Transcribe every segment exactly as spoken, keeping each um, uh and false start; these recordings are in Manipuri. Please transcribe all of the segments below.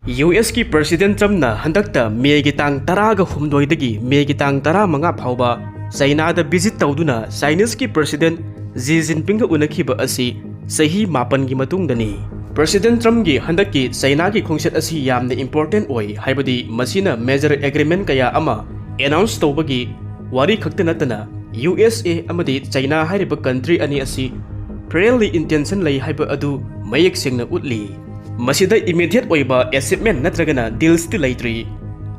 ꯌꯨ ꯑꯦꯁꯀꯤ President Trumpꯅ ꯍꯟꯗꯛꯇ ꯃꯦꯒꯤ ꯇꯥꯡ ꯇꯔꯥꯒ ꯍꯨꯝꯗꯣꯏꯗꯒꯤ ꯃꯦꯒꯤ ꯇꯥꯡ ꯇꯔꯥꯃꯉꯥ ꯐꯥꯎꯕ ꯆꯩꯅꯥꯗ visit ꯇꯧꯗꯨꯅ Chineseꯀꯤ President Xi Jinpingꯒ ꯎꯅꯈꯤꯕ ꯑꯁꯤ ꯆꯍꯤ ꯃꯥꯄꯟꯒꯤ ꯃꯇꯨꯡꯗꯅꯤ꯫ President Trumpꯀꯤ ꯍꯟꯗꯛꯀꯤ ꯆꯩꯅꯥꯒꯤ ꯈꯣꯡꯆꯠ ꯑꯁꯤ ꯌꯥꯝꯅ important ꯑꯣꯏ, ꯍꯥꯏꯕꯗꯤ ꯃꯁꯤꯅ major agreement ꯀꯌꯥ ꯑꯃ announce ꯇꯧꯕꯒꯤ ꯋꯥꯔꯤ ꯈꯛꯇ ꯅꯠꯇꯅ, ꯌꯨ ꯑꯦꯁ ꯑꯦ ꯑꯃꯗꯤ ꯆꯩꯅꯥ ꯍꯥꯏꯔꯤꯕ country ꯑꯅꯤ ꯑꯁꯤ friendly intention ꯂꯩ ꯍꯥꯏꯕ ꯑꯗꯨ ꯃꯌꯦꯛ ꯁꯦꯡꯅ ꯎꯠꯂꯤ꯫ ꯃꯁꯤꯗ immediate ꯑꯣꯏꯕ achievement ꯅꯠꯇ꯭ꯔꯒꯅ dealsꯇꯤ ꯂꯩꯇ꯭ꯔꯤ,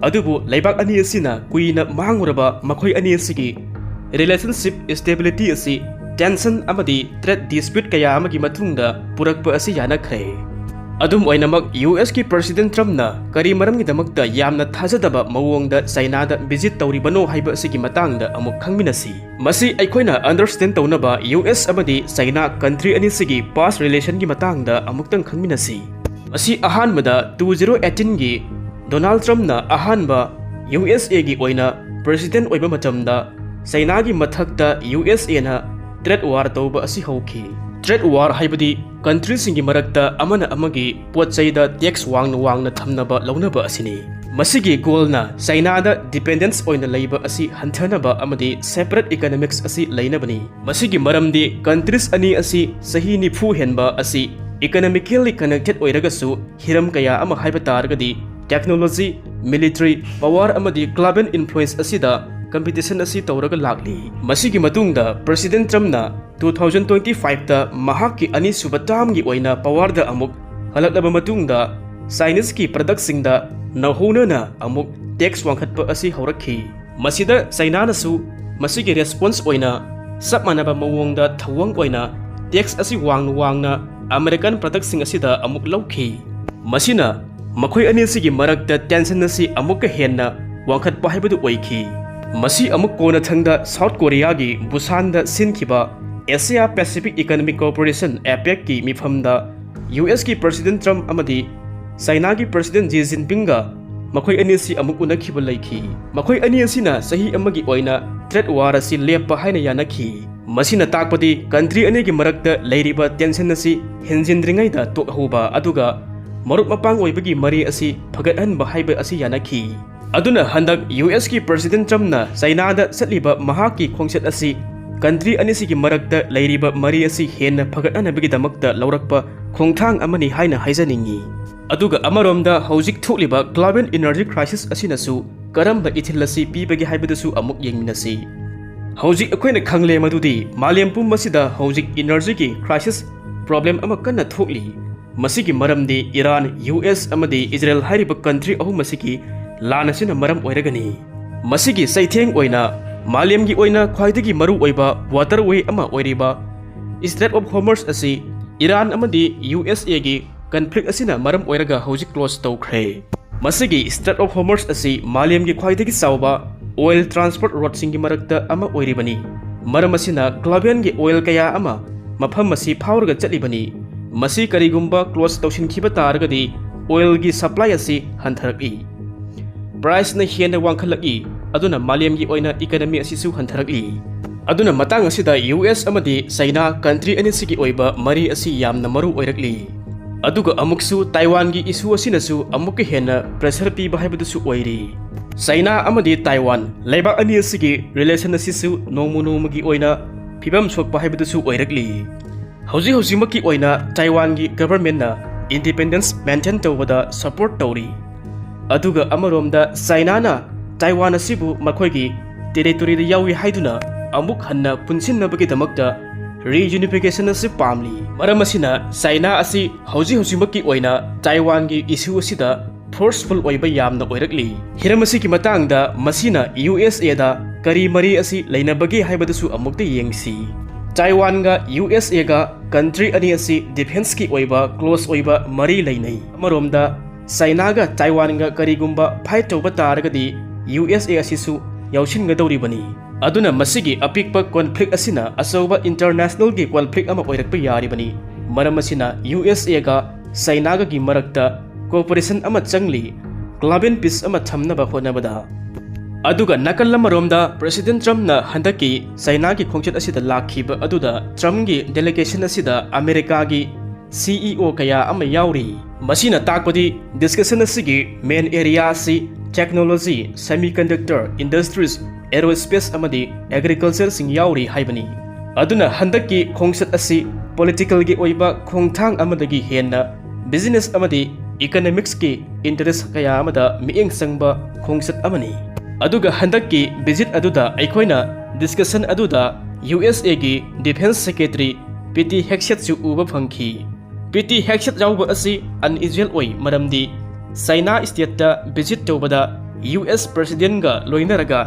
ꯑꯗꯨꯕꯨ ꯂꯩꯕꯥꯛ ꯑꯅꯤ ꯑꯁꯤꯅ ꯀꯨꯏꯅ ꯃꯥꯡꯂꯨꯔꯕ ꯃꯈꯣꯏ ꯑꯅꯤ ꯑꯁꯤꯒꯤ relationship stability ꯑꯁꯤ tension ꯑꯃꯗꯤ trade dispute ꯀꯌꯥ ꯑꯃꯒꯤ ꯃꯇꯨꯡꯗ ꯄꯨꯔꯛꯄ ꯑꯁꯤ ꯌꯥꯅꯈ꯭ꯔꯦ꯫ ꯑꯗꯨꯝ ꯑꯣꯏꯅꯃꯛ, ꯌꯨ ꯑꯦꯁꯀꯤ President Trumpꯅ ꯀꯔꯤ ꯃꯔꯝꯒꯤꯗꯃꯛꯇ ꯌꯥꯝꯅ ꯊꯥꯖꯗꯕ ꯃꯑꯣꯡꯗ ꯆꯩꯅꯥꯗ visit ꯇꯧꯔꯤꯕꯅꯣ ꯍꯥꯏꯕ ꯑꯁꯤꯒꯤ ꯃꯇꯥꯡꯗ ꯑꯃꯨꯛ ꯈꯪꯃꯤꯟꯅꯁꯤ꯫ ꯃꯁꯤ ꯑꯩꯈꯣꯏꯅ understand ꯇꯧꯅꯕ ꯌꯨ ꯑꯦꯁ ꯑꯃꯗꯤ ꯆꯩꯅꯥ country ꯑꯅꯤꯁꯤꯒꯤ past relationꯒꯤ ꯃꯇꯥꯡꯗ ꯑꯃꯨꯛꯇꯪ ꯈꯪꯃꯤꯟꯅꯁꯤ꯫ ꯃꯁꯤ ꯑꯍꯥꯟꯕꯗ two zero eighteenꯒꯤ Donald Trumpꯅ ꯑꯍꯥꯟꯕ ꯌꯨ ꯑꯦꯁ ꯑꯦꯒꯤ ꯑꯣꯏꯅ President ꯑꯣꯏꯕ ꯃꯇꯝꯗ ꯆꯩꯅꯥꯒꯤ ꯃꯊꯛꯇ ꯌꯨ ꯑꯦꯁ ꯑꯦꯅ trade war ꯇꯧꯕ ꯑꯁꯤ ꯍꯧꯈꯤ꯫ Trade war ꯍꯥꯏꯕꯗꯤ countryꯁꯤꯡꯒꯤ ꯃꯔꯛꯇ ꯑꯃꯅ ꯑꯃꯒꯤ ꯄꯣꯠ ꯆꯩꯗ tax ꯋꯥꯡꯅ ꯋꯥꯡꯅ ꯊꯝꯅꯕ ꯂꯧꯅꯕ ꯑꯁꯤꯅꯤ꯫ ꯃꯁꯤꯒꯤ goalꯅ ꯆꯩꯅꯥꯗ dependence ꯑꯣꯏꯅ ꯂꯩꯕ ꯑꯁꯤ ꯍꯟꯊꯅꯕ ꯑꯃꯗꯤ separate economics ꯑꯁꯤ ꯂꯩꯅꯕꯅꯤ꯫ ꯃꯁꯤꯒꯤ ꯃꯔꯝꯗꯤ countries ꯑꯅꯤ ꯑꯁꯤ ꯆꯍꯤ ꯅꯤꯐꯨ ꯍꯦꯟꯕ ꯑꯁꯤ economically connected ꯑꯣꯏꯔꯒꯁꯨ, ꯍꯤꯔꯝ ꯀꯌꯥ ꯑꯃ ꯍꯥꯏꯕ ꯇꯥꯔꯒꯗꯤ technology, military power ꯑꯃꯗꯤ global influence ꯑꯁꯤꯗ competition ꯑꯁꯤ ꯇꯧꯔꯒ ꯂꯥꯛꯂꯤ꯫ ꯃꯁꯤꯒꯤ ꯃꯇꯨꯡꯗ President Trumpꯅ two thousand twenty fiveꯇ ꯃꯍꯥꯛꯀꯤ ꯑꯅꯤꯁꯨꯕ termꯒꯤ ꯑꯣꯏꯅ powerꯗ ꯑꯃꯨꯛ ꯍꯜꯂꯛꯂꯕ ꯃꯇꯨꯡꯗ Chineseꯀꯤ productꯁꯤꯡꯗ ꯅꯧꯍꯧꯅꯅ ꯑꯃꯨꯛ tax ꯋꯥꯡꯈꯠꯄ ꯑꯁꯤ ꯍꯧꯔꯛꯈꯤ꯫ ꯃꯁꯤꯗ ꯆꯩꯅꯥꯅꯁꯨ ꯃꯁꯤꯒꯤ response ꯑꯣꯏꯅ ꯆꯞ ꯃꯥꯟꯅꯕ ꯃꯑꯣꯡꯗ ꯊꯧꯑꯣꯡ ꯑꯣꯏꯅ tax ꯑꯁꯤ ꯋꯥꯡꯅ ꯋꯥꯡꯅ American productꯁꯤꯡ ꯑꯁꯤꯗ ꯑꯃꯨꯛ ꯂꯧꯈꯤ꯫ ꯃꯁꯤꯅ ꯃꯈꯣꯏ ꯑꯅꯤꯁꯤꯒꯤ ꯃꯔꯛꯇ tension ꯑꯁꯤ ꯑꯃꯨꯛꯀ ꯍꯦꯟꯅ ꯋꯥꯡꯈꯠꯄ ꯍꯥꯏꯕꯗꯨ ꯑꯣꯏꯈꯤ꯫ ꯃꯁꯤ ꯑꯃꯨꯛ ꯀꯣꯟꯅꯊꯪꯗ South Koreaꯒꯤ Busanꯗ ꯁꯤꯟꯈꯤꯕ Asia Pacific Economic Cooperation, APECꯀꯤ ꯃꯤꯐꯝꯗ ꯌꯨ ꯑꯦꯁꯀꯤ President Trump ꯑꯃꯗꯤ ꯆꯩꯅꯥꯒꯤ President Xi Jinpingꯒ ꯃꯈꯣꯏ ꯑꯅꯤꯁꯤ ꯑꯃꯨꯛ ꯎꯅꯈꯤꯕ ꯂꯩꯈꯤ꯫ ꯃꯈꯣꯏ ꯑꯅꯤ ꯑꯁꯤꯅ ꯆꯍꯤ ꯑꯃꯒꯤ ꯑꯣꯏꯅ trade war ꯑꯁꯤ ꯂꯦꯞꯄ ꯍꯥꯏꯅ ꯌꯥꯅꯈꯤ꯫ ꯃꯁꯤꯅ ꯇꯥꯛꯄꯗꯤ country ꯑꯅꯤꯒꯤ ꯃꯔꯛꯇ ꯂꯩꯔꯤꯕ tension ꯑꯁꯤ ꯍꯦꯟꯖꯤꯟꯗ꯭ꯔꯤꯉꯩꯗ ꯇꯣꯛꯍꯧꯕ, ꯑꯗꯨꯒ ꯃꯔꯨꯞ ꯃꯄꯥꯡ ꯑꯣꯏꯕꯒꯤ ꯃꯔꯤ ꯑꯁꯤ ꯐꯒꯠꯍꯟꯕ ꯍꯥꯏꯕ ꯑꯁꯤ ꯌꯥꯅꯈꯤ꯫ ꯑꯗꯨꯅ ꯍꯟꯗꯛ ꯌꯨ ꯑꯦꯁꯀꯤ ꯄ꯭ꯔꯁꯤꯗꯦꯟ ꯇ꯭ꯔꯝꯞꯅ ꯆꯥꯏꯅꯥꯗ ꯆꯠꯂꯤꯕ ꯃꯍꯥꯛꯀꯤ ꯈꯣꯡꯆꯠ ꯑꯁꯤ ꯀꯟꯇ꯭ꯔꯤ ꯑꯅꯤꯁꯤꯒꯤ ꯃꯔꯛꯇ ꯂꯩꯔꯤꯕ ꯃꯔꯤ ꯑꯁꯤ ꯍꯦꯟꯅ ꯐꯒꯠꯍꯟꯅꯕꯒꯤꯗꯃꯛꯇ ꯂꯧꯔꯛꯄ ꯈꯣꯡꯊꯥꯡ ꯑꯃꯅꯤ ꯍꯥꯏꯅ ꯍꯥꯏꯖꯅꯤꯡꯏ꯫ ꯑꯗꯨꯒ ꯑꯃꯔꯣꯝꯗ ꯍꯧꯖꯤꯛ ꯊꯣꯛꯂꯤꯕ global energy crisis ꯑꯁꯤꯅꯁꯨ ꯀꯔꯝꯕ ꯏꯊꯤꯜ ꯑꯁꯤ ꯄꯤꯕꯒꯦ ꯍꯥꯏꯕꯗꯨꯁꯨ ꯑꯃꯨꯛ ꯌꯦꯡꯃꯤꯟꯅꯁꯤ꯫ ꯍꯧꯖꯤꯛ ꯑꯩꯈꯣꯏꯅ ꯈꯪꯂꯦ ꯃꯗꯨꯗꯤ ꯃꯥꯂꯦꯝ ꯄꯨꯝꯕꯁꯤꯗ ꯍꯧꯖꯤꯛ energyꯒꯤ crisis problem ꯑꯃ ꯀꯟꯅ ꯊꯣꯛꯂꯤ꯫ ꯃꯁꯤꯒꯤ ꯃꯔꯝꯗꯤ ꯏꯔꯥꯟ, ꯌꯨ ꯑꯦꯁ ꯑꯃꯗꯤ ꯏꯖꯔꯦꯜ ꯍꯥꯏꯔꯤꯕ ꯀꯟꯇ꯭ꯔꯤ ꯑꯍꯨꯝ ꯑꯁꯤꯒꯤ ꯂꯥꯟ ꯑꯁꯤꯅ ꯃꯔꯝ ꯑꯣꯏꯔꯒꯅꯤ꯫ ꯃꯁꯤꯒꯤ ꯆꯩꯊꯦꯡ ꯑꯣꯏꯅ ꯃꯥꯂꯦꯝꯒꯤ ꯑꯣꯏꯅ ꯈ꯭ꯋꯥꯏꯗꯒꯤ ꯃꯔꯨꯑꯣꯏꯕ waterway ꯑꯃ ꯑꯣꯏꯔꯤꯕ Strait of Hormuz ꯑꯁꯤ ꯏꯔꯥꯟ ꯑꯃꯗꯤ ꯌꯨ ꯑꯦꯁ ꯑꯦꯒꯤ conflict ꯑꯁꯤꯅ ꯃꯔꯝ ꯑꯣꯏꯔꯒ ꯍꯧꯖꯤꯛ close ꯇꯧꯈ꯭ꯔꯦ꯫ ꯃꯁꯤꯒꯤ Strait of Hormuz ꯑꯁꯤ ꯃꯥꯂꯦꯝꯒꯤ ꯈ꯭ꯋꯥꯏꯗꯒꯤ ꯆꯥꯎꯕ oil transport routeꯁꯤꯡꯒꯤ ꯃꯔꯛꯇ ꯑꯃ ꯑꯣꯏꯔꯤꯕꯅꯤ꯫ ꯃꯔꯝ ꯑꯁꯤꯅ globalꯒꯤ oil ꯀꯌꯥ ꯑꯃ ꯃꯐꯝ ꯑꯁꯤ ꯐꯥꯎꯔꯒ ꯆꯠꯂꯤꯕꯅꯤ꯫ ꯃꯁꯤ ꯀꯔꯤꯒꯨꯝꯕ close ꯇꯧꯁꯤꯟꯈꯤꯕ ꯇꯥꯔꯒꯗꯤ oilꯒꯤ supply ꯑꯁꯤ ꯍꯟꯊꯔꯛꯏ꯫ Priceꯅ ꯍꯦꯟꯅ ꯋꯥꯡꯈꯠꯂꯛꯏ, ꯑꯗꯨꯅ ꯃꯥꯂꯦꯝꯒꯤ ꯑꯣꯏꯅ economy ꯑꯁꯤꯁꯨ ꯍꯟꯊꯔꯛꯂꯤ꯫ ꯑꯗꯨꯅ ꯃꯇꯥꯡ ꯑꯁꯤꯗ ꯌꯨ ꯑꯦꯁ ꯑꯃꯗꯤ ꯆꯥꯏꯅꯥ ꯀꯟꯇ꯭ꯔꯤ ꯑꯅꯤꯁꯤꯒꯤ ꯑꯣꯏꯕ ꯃꯔꯤ ꯑꯁꯤ ꯌꯥꯝꯅ ꯃꯔꯨ ꯑꯣꯏꯔꯛꯂꯤ꯫ ꯑꯗꯨꯒ ꯑꯃꯨꯛꯁꯨ ꯇꯥꯏꯋꯥꯟꯒꯤ issue ꯑꯁꯤꯅꯁꯨ ꯑꯃꯨꯛꯀ ꯍꯦꯟꯅ pressure ꯄꯤꯕ ꯍꯥꯏꯕꯗꯨꯁꯨ ꯑꯣꯏꯔꯤ꯫ ꯆꯥꯏꯅꯥ ꯑꯃꯗꯤ ꯇꯥꯏꯋꯥꯟ ꯂꯩꯕꯥꯛ ꯑꯅꯤ ꯑꯁꯤꯒꯤ relation ꯑꯁꯤꯁꯨ ꯅꯣꯡꯃ ꯅꯣꯡꯃꯒꯤ ꯑꯣꯏꯅ ꯐꯤꯕꯝ ꯁꯣꯛꯄ ꯍꯥꯏꯕꯗꯨꯁꯨ ꯑꯣꯏꯔꯛꯂꯤ꯫ ꯍꯧꯖꯤꯛ ꯍꯧꯖꯤꯛꯃꯛꯀꯤ ꯑꯣꯏꯅ ꯇꯥꯏꯋꯥꯟꯒꯤ governmentꯅ independence maintain ꯇꯧꯕꯗ support ꯇꯧꯔꯤ꯫ ꯑꯗꯨꯒ ꯑꯃꯔꯣꯝꯗ ꯆꯥꯏꯅꯥꯅ ꯇꯥꯏꯋꯥꯟ ꯑꯁꯤꯕꯨ ꯃꯈꯣꯏꯒꯤ territoryꯗ ꯌꯥꯎꯏ ꯍꯥꯏꯗꯨꯅ ꯑꯃꯨꯛ ꯍꯟꯅ ꯄꯨꯟꯁꯤꯟꯅꯕꯒꯤꯗꯃꯛꯇ reunification ꯑꯁꯤ ꯄꯥꯝꯂꯤ꯫ ꯃꯔꯝ ꯑꯁꯤꯅ ꯆꯥꯏꯅꯥ ꯑꯁꯤ ꯍꯧꯖꯤꯛ ꯍꯧꯖꯤꯛꯃꯛꯀꯤ ꯑꯣꯏꯅ ꯇꯥꯏꯋꯥꯟꯒꯤ issue ꯑꯁꯤꯗ forceful ꯑꯣꯏꯕ ꯌꯥꯝꯅ ꯑꯣꯏꯔꯛꯂꯤ꯫ ꯍꯤꯔꯝ ꯑꯁꯤꯒꯤ ꯃꯇꯥꯡꯗ ꯃꯁꯤꯅ ꯌꯨ ꯑꯦꯁ ꯑꯦꯗ ꯀꯔꯤ ꯃꯔꯤ ꯑꯁꯤ ꯂꯩꯅꯕꯒꯦ ꯍꯥꯏꯕꯗꯨꯁꯨ ꯑꯃꯨꯛꯇ ꯌꯦꯡꯁꯤ꯫ ꯇꯥꯏꯋꯥꯟꯒ ꯌꯨ ꯑꯦꯁ ꯑꯦꯒ ꯀꯟꯇ꯭ꯔꯤ ꯑꯅꯤ ꯑꯁꯤ defenceꯀꯤ ꯑꯣꯏꯕ close ꯑꯣꯏꯕ ꯃꯔꯤ ꯂꯩꯅꯩ꯫ ꯑꯃꯔꯣꯝꯗ ꯆꯥꯏꯅꯥꯒ ꯇꯥꯏꯋꯥꯟꯒ ꯀꯔꯤꯒꯨꯝꯕ fight ꯇꯧꯕ ꯇꯥꯔꯒꯗꯤ ꯌꯨ ꯑꯦꯁ ꯑꯦ ꯑꯁꯤꯁꯨ ꯌꯥꯎꯁꯤꯟꯒꯗꯧꯔꯤꯕꯅꯤ꯫ ꯑꯗꯨꯅ ꯃꯁꯤꯒꯤ ꯑꯄꯤꯛꯄ conflict ꯑꯁꯤꯅ ꯑꯆꯧꯕ internationalꯒꯤ conflict ꯑꯃ ꯑꯣꯏꯔꯛꯄ ꯌꯥꯔꯤꯕꯅꯤ꯫ ꯃꯔꯝ ꯑꯁꯤꯅ ꯌꯨ ꯑꯦꯁ ꯑꯦꯒ ꯆꯥꯏꯅꯥꯒꯒꯤ ꯃꯔꯛꯇ cooperation ꯑꯃ ꯆꯪꯂꯤ, global peace ꯑꯃ ꯊꯝꯅꯕ ꯍꯣꯠꯅꯕꯗ꯫ ꯑꯗꯨꯒ ꯅꯥꯀꯜ ꯑꯃꯔꯣꯝꯗ ꯄ꯭ꯔꯦꯁꯤꯗꯦꯟ ꯇ꯭ꯔꯝꯞꯅ ꯍꯟꯗꯛꯀꯤ ꯆꯥꯏꯅꯥꯒꯤ ꯈꯣꯡꯆꯠ ꯑꯁꯤꯗ ꯂꯥꯛꯈꯤꯕ ꯑꯗꯨꯗ ꯇ꯭ꯔꯝꯞꯀꯤ delegation ꯑꯁꯤꯗ ꯑꯃꯦꯔꯤꯀꯥꯒꯤ CEO ꯀꯌꯥ ꯑꯃ ꯌꯥꯎꯔꯤ꯫ ꯃꯁꯤꯅ ꯇꯥꯛꯄꯗꯤ discussion ꯑꯁꯤꯒꯤ main area ꯑꯁꯤ technology, semiconductor, industries, aerospace ꯑꯃꯗꯤ agriculture ꯁꯤꯡ ꯌꯥꯎꯔꯤ ꯍꯥꯏꯕꯅꯤ꯫ ꯑꯗꯨꯅ ꯍꯟꯗꯛꯀꯤ ꯈꯣꯡꯆꯠ ꯑꯁꯤ political ꯒꯤ ꯑꯣꯏꯕ ꯈꯣꯡꯊꯥꯡ ꯑꯃꯗꯒꯤ ꯍꯦꯟꯅ business ꯑꯃꯗꯤ economics ꯀꯤ interest ꯀꯌꯥ ꯑꯃꯗ ꯃꯤꯠꯌꯦꯡ ꯆꯪꯕ ꯈꯣꯡꯆꯠ ꯑꯃꯅꯤ꯫ ꯑꯗꯨꯒ ꯍꯟꯗꯛꯀꯤ visit ꯑꯗꯨꯗ ꯑꯩꯈꯣꯏꯅ discussion ꯑꯗꯨꯗ USA ꯒꯤ Defense Secretary Pete Hegseth ꯁꯨ ꯎꯕ ꯐꯪꯈꯤ꯫ Pete Hegseth ꯌꯥꯎꯕ ꯑꯁꯤ unusual ꯑꯣꯏ, ꯃꯔꯝꯗꯤ China state ꯇ visit ꯇꯧꯕꯗ US President ꯒ ꯂꯣꯏꯅꯔꯒ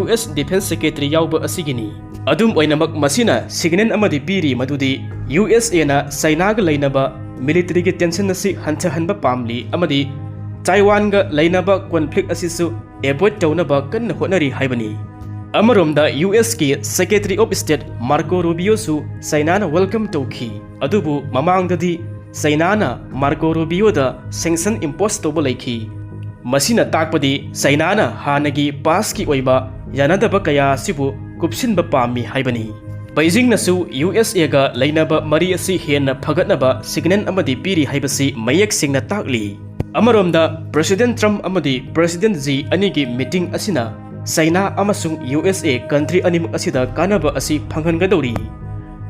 US Defense Secretary ꯌꯥꯎꯕ ꯑꯁꯤꯒꯤꯅꯤ꯫ ꯑꯗꯨꯝ ꯑꯣꯏꯅꯃꯛ, ꯃꯁꯤꯅ signal ꯑꯃꯗꯤ ꯄꯤꯔꯤ ꯃꯗꯨꯗꯤ USA ꯅ China ꯒ ꯂꯩꯅꯕ military ꯒꯤ tension ꯑꯁꯤ ꯍꯟꯊꯍꯟꯕ ꯄꯥꯝꯂꯤ ꯑꯃꯗꯤ Taiwan ꯒ ꯂꯩꯅꯕ conflict ꯑꯁꯤꯁꯨ avoid ꯇꯧꯅꯕ ꯀꯟꯅ ꯍꯣꯠꯅꯔꯤ ꯍꯥꯏꯕꯅꯤ꯫ ꯑꯃꯔꯣꯝꯗ, US ꯀꯤ Secretary of State Marco Rubio ꯁꯨ China ꯅ welcome ꯇꯧꯈꯤ, ꯑꯗꯨꯕꯨ ꯃꯃꯥꯡꯗꯗꯤ China ꯅ Marco Rubio ꯗ sanction impose ꯇꯧꯕ ꯂꯩꯈꯤ꯫ ꯃꯁꯤꯅ ꯇꯥꯛꯄꯗꯤ China ꯅ ꯍꯥꯟꯅꯒꯤ past ꯀꯤ ꯑꯣꯏꯕ ꯌꯥꯅꯗꯕ ꯀꯌꯥ ꯑꯁꯤꯕꯨ ꯀꯨꯞꯁꯤꯟꯕ ꯄꯥꯝꯃꯤ ꯍꯥꯏꯕꯅꯤ꯫ Beijing ꯅꯁꯨ USA ꯒ ꯂꯩꯅꯕ ꯃꯔꯤ ꯑꯁꯤ ꯍꯦꯟꯅ ꯐꯒꯠꯅꯕ signal ꯑꯃꯗꯤ ꯄꯤꯔꯤ ꯍꯥꯏꯕꯁꯤ ꯃꯌꯦꯛ ꯁꯦꯡꯅ ꯇꯥꯛꯂꯤ꯫ ꯑꯃꯔꯣꯝꯗ, President Trump ꯑꯃꯗꯤ President Xi ꯑꯅꯤꯒꯤ meeting ꯑꯁꯤꯅ China ꯑꯃꯁꯨꯡ USA country ꯑꯅꯤꯃꯛ ꯑꯁꯤꯗ ꯀꯥꯟꯅꯕ ꯑꯁꯤ ꯐꯪꯍꯟꯒꯗꯧꯔꯤ꯫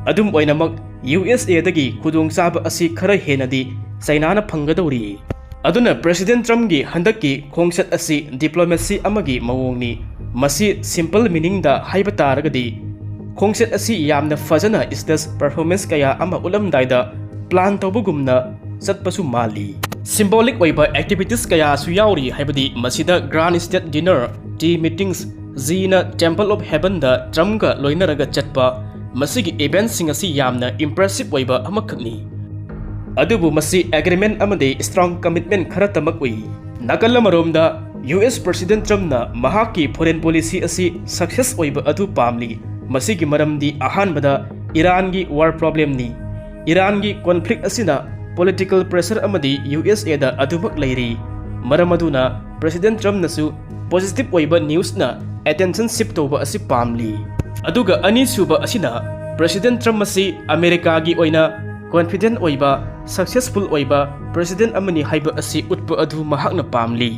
ꯑꯗꯨꯝ ꯑꯣꯏꯅꯃꯛ, USA ꯗꯒꯤ ꯈꯨꯗꯣꯡꯆꯥꯕ ꯑꯁꯤ ꯈꯔ ꯍꯦꯟꯅꯗꯤ China ꯅ ꯐꯪꯒꯗꯧꯔꯤ꯫ ꯑꯗꯨꯅ President Trump ꯒꯤ ꯍꯟꯗꯛꯀꯤ ꯈꯣꯡꯆꯠ ꯑꯁꯤ diplomacy ꯑꯃꯒꯤ ꯃꯑꯣꯡꯅꯤ꯫ ꯃꯁꯤ simple meaning ꯗ ꯍꯥꯏꯕ ꯇꯥꯔꯒꯗꯤ, ꯈꯣꯡꯆꯠ ꯑꯁꯤ ꯌꯥꯝꯅ ꯐꯖꯅ stage performance ꯀꯌꯥ ꯑꯃ ꯎꯠꯂꯝꯗꯥꯏꯗ plan ꯇꯧꯕꯒꯨꯝꯅ ꯆꯠꯄꯁꯨ ꯃꯥꯜꯂꯤ꯫ Symbolic ꯑꯣꯏꯕ activities ꯀꯌꯥꯁꯨ ꯌꯥꯎꯔꯤ, ꯍꯥꯏꯕꯗꯤ ꯃꯁꯤꯗ grand state dinner, tea meetings, Xi ꯅ Temple of Heaven the Trump ꯒ ꯂꯣꯏꯅꯔꯒ ꯆꯠꯄ, ꯃꯁꯤꯒꯤ event ꯁꯤꯡ ꯑꯁꯤ ꯌꯥꯝꯅ impressive ꯑꯣꯏꯕ ꯑꯃꯈꯛꯅꯤ꯫ ꯑꯗꯨꯕꯨ ꯃꯁꯤ agreement ꯑꯃꯗꯤ strong commitment ꯈꯔꯇꯃꯛ ꯎꯏ꯫ ꯅꯥꯀꯜ ꯑꯃꯔꯣꯝꯗ, US President Trump ꯅ ꯃꯍꯥꯛꯀꯤ foreign policy ꯑꯁꯤ success ꯑꯣꯏꯕ ꯑꯗꯨ ꯄꯥꯝꯂꯤ꯫ ꯃꯁꯤꯒꯤ ꯃꯔꯝꯗꯤ ꯑꯍꯥꯟꯕꯗ Iran ꯒꯤ war problem ꯅꯤ꯫ Iran ꯒꯤ conflict ꯑꯁꯤꯅ political pressure ꯑꯃꯗꯤ USA ꯗ ꯑꯗꯨꯃꯛ ꯂꯩꯔꯤ꯫ ꯃꯔꯝ ꯑꯗꯨꯅ President Trump ꯅꯁꯨ positive ꯑꯣꯏꯕ news ꯅ attention shift ꯇꯧꯕ ꯑꯁꯤ ꯄꯥꯝꯂꯤ꯫ ꯑꯗꯨꯒ ꯑꯅꯤꯁꯨꯕ ꯑꯁꯤꯅ President Trump ꯑꯁꯤ America ꯒꯤ ꯑꯣꯏꯅ confident ꯑꯣꯏꯕ, successful ꯑꯣꯏꯕ president ꯑꯃꯅꯤ ꯍꯥꯏꯕ ꯑꯁꯤ ꯎꯠꯄ ꯑꯗꯨ ꯃꯍꯥꯛꯅ ꯄꯥꯝꯂꯤ꯫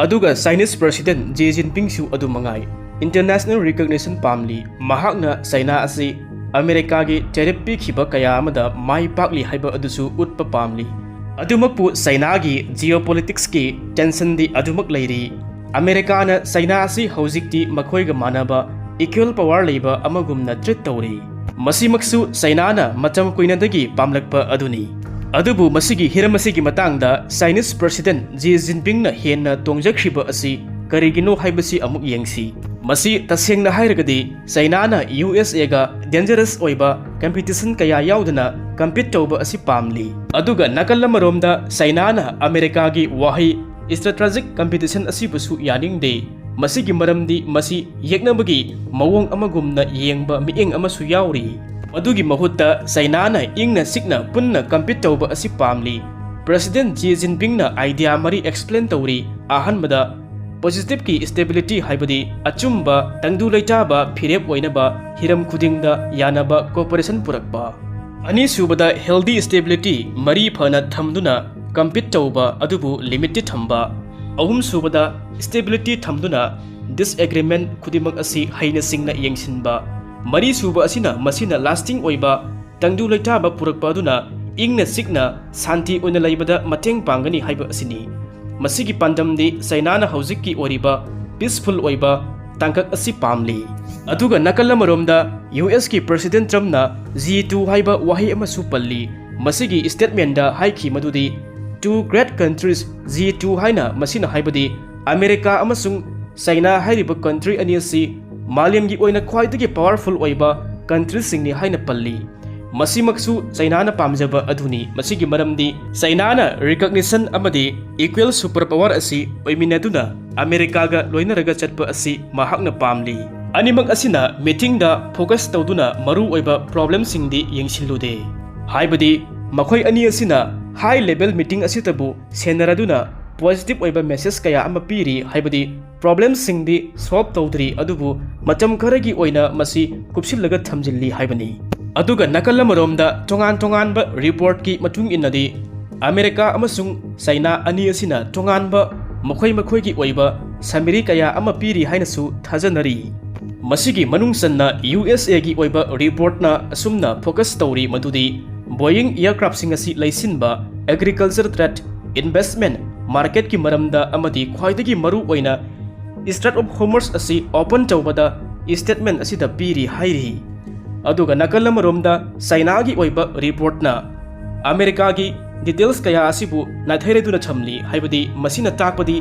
ꯑꯗꯨꯒ Chinese president Xi Jinpingꯁꯨ ꯑꯗꯨ ꯃꯉꯥꯏ꯫ International recognition ꯄꯥꯝꯂꯤ꯫ ꯃꯍꯥꯛꯅ ꯆꯩꯅꯥ ꯑꯁꯤ ꯑꯃꯦꯔꯤꯀꯥꯒꯤ tariff ꯄꯤꯈꯤꯕ ꯀꯌꯥ ꯑꯃꯗ ꯃꯥꯏ ꯄꯥꯛꯂꯤ ꯍꯥꯏꯕ ꯑꯗꯨꯁꯨ ꯎꯠꯄ ꯄꯥꯝꯂꯤ꯫ ꯑꯗꯨꯃꯛꯄꯨ ꯆꯩꯅꯥꯒꯤ geopoliticsꯀꯤ tensionꯗꯤ ꯑꯗꯨꯃꯛ ꯂꯩꯔꯤ꯫ ꯑꯃꯦꯔꯤꯀꯥꯅ ꯆꯩꯅꯥ ꯑꯁꯤ ꯍꯧꯖꯤꯛꯇꯤ ꯃꯈꯣꯏꯒ ꯃꯥꯟꯅꯕ equal power ꯂꯩꯕ ꯑꯃꯒꯨꯝꯅ treat ꯇꯧꯔꯤ꯫ ꯃꯁꯤꯃꯛꯁꯨ ꯆꯩꯅꯥꯅ ꯃꯇꯝ ꯀꯨꯏꯅꯗꯒꯤ ꯄꯥꯝꯂꯛꯄ ꯑꯗꯨꯅꯤ꯫ ꯑꯗꯨꯕꯨ ꯃꯁꯤꯒꯤ ꯍꯤꯔꯝ ꯑꯁꯤꯒꯤ ꯃꯇꯥꯡꯗ Chinese president Xi Jinpingꯅ ꯍꯦꯟꯅ ꯇꯣꯡꯖꯈ꯭ꯔꯤꯕ ꯑꯁꯤ ꯀꯔꯤꯒꯤꯅꯣ ꯍꯥꯏꯕꯁꯤ ꯑꯃꯨꯛ ꯌꯦꯡꯁꯤ꯫ ꯃꯁꯤ ꯇꯁꯦꯡꯅ ꯍꯥꯏꯔꯒꯗꯤ ꯆꯩꯅꯥꯅ USAꯒ dangerous ꯑꯣꯏꯕ competition ꯀꯌꯥ ꯌꯥꯎꯗꯅ compete ꯇꯧꯕ ꯑꯁꯤ ꯄꯥꯝꯂꯤ꯫ ꯑꯗꯨꯒ ꯅꯥꯀꯜ ꯑꯃꯔꯣꯝꯗ ꯆꯩꯅꯥꯅ ꯑꯃꯦꯔꯤꯀꯥꯒꯤ ꯋꯥꯍꯩ strategic competition ꯑꯁꯤꯕꯨꯁꯨ ꯌꯥꯅꯤꯡꯗꯦ꯫ ꯃꯁꯤꯒꯤ ꯃꯔꯝꯗꯤ ꯃꯁꯤ ꯌꯦꯛꯅꯕꯒꯤ ꯃꯑꯣꯡ ꯑꯃꯒꯨꯝꯅ ꯌꯦꯡꯕ ꯃꯤꯠꯌꯦꯡ ꯑꯃꯁꯨ ꯌꯥꯎꯔꯤ꯫ ꯃꯗꯨꯒꯤ ꯃꯍꯨꯠꯇ ꯆꯩꯅꯥꯅ ꯏꯪꯅ ꯆꯤꯛꯅ ꯄꯨꯟꯅ compete ꯇꯧꯕ ꯑꯁꯤ ꯄꯥꯝꯂꯤ꯫ President Xi Jinpingꯅ idea ꯃꯔꯤ explain ꯇꯧꯔꯤ꯫ ꯑꯍꯥꯟꯕꯗ, positiveꯀꯤ stability ꯍꯥꯏꯕꯗꯤ ꯑꯆꯨꯝꯕ, ꯇꯪꯗꯨ ꯂꯩꯇꯥꯕ ꯐꯤꯔꯦꯞ ꯑꯣꯏꯅꯕ ꯍꯤꯔꯝ ꯈꯨꯗꯤꯡꯗ ꯌꯥꯅꯕ cooperation ꯄꯨꯔꯛꯄ꯫ ꯑꯅꯤꯁꯨꯕꯗ, healthy stability ꯃꯔꯤ ꯐꯅ ꯊꯝꯗꯨꯅ compete ꯇꯧꯕ ꯑꯗꯨꯕꯨ limitꯇ ꯊꯝꯕ꯫ ꯑꯍꯨꯝꯁꯨꯕꯗ, stability ꯊꯝꯗꯨꯅ disagreement ꯈꯨꯗꯤꯡꯃꯛ ꯑꯁꯤ ꯍꯩꯅ ꯁꯤꯡꯅ ꯌꯦꯡꯁꯤꯟꯕ꯫ ꯃꯔꯤꯁꯨꯕ ꯑꯁꯤꯅ ꯃꯁꯤꯅ lasting ꯑꯣꯏꯕ ꯇꯪꯗꯨ ꯂꯩꯇꯥꯕ ꯄꯨꯔꯛꯄ ꯑꯗꯨꯅ ꯏꯪꯅ ꯆꯤꯛꯅ ꯁꯥꯟꯇꯤ ꯑꯣꯏꯅ ꯂꯩꯕꯗ ꯃꯇꯦꯡ ꯄꯥꯡꯒꯅꯤ ꯍꯥꯏꯕ ꯑꯁꯤꯅꯤ꯫ ꯃꯁꯤꯒꯤ ꯄꯥꯟꯗꯝꯗꯤ ꯆꯩꯅꯥꯅ ꯍꯧꯖꯤꯛꯀꯤ ꯑꯣꯏꯔꯤꯕ peaceful ꯑꯣꯏꯕ ꯇꯥꯡꯀꯛ ꯑꯁꯤ ꯄꯥꯝꯂꯤ꯫ ꯑꯗꯨꯒ ꯅꯥꯀꯜ ꯑꯃꯔꯣꯝꯗ USꯀꯤ President Trumpꯅ G two ꯍꯥꯏꯕ ꯋꯥꯍꯩ ꯑꯃꯁꯨ ꯄꯜꯂꯤ꯫ ꯃꯁꯤꯒꯤ statementꯗ ꯍꯥꯏꯈꯤ ꯃꯗꯨꯗꯤ two great countries G two ꯍꯥꯏꯅ, ꯃꯁꯤꯅ ꯍꯥꯏꯕꯗꯤ ꯑꯃꯦꯔꯤꯀꯥ ꯑꯃꯁꯨꯡ ꯆꯩꯅꯥ ꯍꯥꯏꯔꯤꯕ country ꯑꯅꯤ ꯑꯁꯤ ꯃꯥꯂꯦꯝꯒꯤ ꯑꯣꯏꯅ ꯈ꯭ꯋꯥꯏꯗꯒꯤ powerful ꯑꯣꯏꯕ countryꯁꯤꯡꯅꯤ ꯍꯥꯏꯅ ꯄꯜꯂꯤ꯫ ꯃꯁꯤꯃꯛꯁꯨ ꯆꯩꯅꯥꯅ ꯄꯥꯝꯖꯕ ꯑꯗꯨꯅꯤ꯫ ꯃꯁꯤꯒꯤ ꯃꯔꯝꯗꯤ ꯆꯩꯅꯥꯅ recognition ꯑꯃꯗꯤ equal super power ꯑꯁꯤ ꯑꯣꯏꯃꯤꯟꯅꯗꯨꯅ ꯑꯃꯦꯔꯤꯀꯥꯒ ꯂꯣꯏꯅꯔꯒ ꯆꯠꯄ ꯑꯁꯤ ꯃꯍꯥꯛꯅ ꯄꯥꯝꯂꯤ꯫ ꯑꯅꯤꯃꯛ ꯑꯁꯤꯅ meetingꯗ focus ꯇꯧꯗꯨꯅ ꯃꯔꯨꯑꯣꯏꯕ problemꯁꯤꯡꯗꯤ ꯌꯦꯡꯁꯤꯜꯂꯨꯗꯦ꯫ ꯍꯥꯏꯕꯗꯤ ꯃꯈꯣꯏ ꯑꯅꯤ ꯑꯁꯤꯅ high level meeting ꯑꯁꯤꯗꯕꯨ ꯁꯦꯟꯅꯔꯗꯨꯅ positive ꯑꯣꯏꯕ message ꯀꯌꯥ ꯑꯃ ꯄꯤꯔꯤ, ꯍꯥꯏꯕꯗꯤ problemꯁꯤꯡꯗꯤ solve ꯇꯧꯗ꯭ꯔꯤ, ꯑꯗꯨꯕꯨ ꯃꯇꯝ ꯈꯔꯒꯤ ꯑꯣꯏꯅ ꯃꯁꯤ ꯀꯨꯞꯁꯤꯜꯂꯒ ꯊꯝꯖꯤꯜꯂꯤ ꯍꯥꯏꯕꯅꯤ꯫ ꯑꯗꯨꯒ ꯅꯥꯀꯜ ꯑꯃꯔꯣꯝꯗ ꯇꯣꯉꯥꯟ ꯇꯣꯉꯥꯟꯕ ꯔꯤꯄꯣꯔꯠꯀꯤ ꯃꯇꯨꯡ ꯏꯟꯅꯗꯤ, ꯑꯃꯦꯔꯤꯀꯥ ꯑꯃꯁꯨꯡ ꯆꯩꯅꯥ ꯑꯅꯤ ꯑꯁꯤꯅ ꯇꯣꯉꯥꯟꯕ ꯃꯈꯣꯏ ꯃꯈꯣꯏꯒꯤ ꯑꯣꯏꯕ ꯁꯃꯤꯔꯤ ꯀꯌꯥ ꯑꯃ ꯄꯤꯔꯤ ꯍꯥꯏꯅꯁꯨ ꯊꯥꯖꯅꯔꯤ꯫ ꯃꯁꯤꯒꯤ ꯃꯅꯨꯡ ꯆꯟꯅ ꯌꯨ ꯑꯦꯁ ꯑꯦꯒꯤ ꯑꯣꯏꯕ ꯔꯤꯄꯣꯔꯠꯅ ꯑꯁꯨꯝꯅ ꯐꯣꯀꯁ ꯇꯧꯔꯤ ꯃꯗꯨꯗꯤ, ꯕꯣꯌꯤꯡ ꯑꯦꯌꯔꯀ꯭ꯔꯥꯐꯁꯤꯡ ꯑꯁꯤ ꯂꯩꯁꯤꯟꯕ ꯑꯦꯒ꯭ꯔꯤꯀꯜꯆꯔ ꯇ꯭ꯔꯦꯗ, ꯏꯟꯚꯦꯁ꯭ꯠꯃꯦꯟꯠ, ꯃꯥꯔꯀꯦꯠꯀꯤ ꯃꯔꯝꯗ ꯑꯃꯗꯤ ꯈ꯭ꯋꯥꯏꯗꯒꯤ ꯃꯔꯨ ꯑꯣꯏꯅ ꯁ꯭ꯇ꯭ꯔꯦꯠ ꯑꯣꯐ ꯍꯣꯔꯃꯨꯖ ꯑꯁꯤ ꯑꯣꯄꯟ ꯇꯧꯕꯗ ꯁ꯭ꯇꯦꯠꯃꯦꯟꯠ ꯑꯁꯤꯗ ꯄꯤꯔꯤ ꯍꯥꯏꯔꯤ꯫ ꯑꯗꯨꯒ ꯅꯥꯀꯜ ꯑꯃꯔꯣꯝꯗ ꯆꯩꯅꯥꯒꯤ ꯑꯣꯏꯕ ꯔꯤꯄꯣꯔꯠꯅ ꯑꯃꯦꯔꯤꯀꯥꯒꯤ ꯗꯤꯇꯦꯜꯁ ꯀꯌꯥ ꯑꯁꯤꯕꯨ ꯅꯥꯊꯩꯔꯗꯨꯅ ꯊꯝꯂꯤ, ꯍꯥꯏꯕꯗꯤ ꯃꯁꯤꯅ ꯇꯥꯛꯄꯗꯤ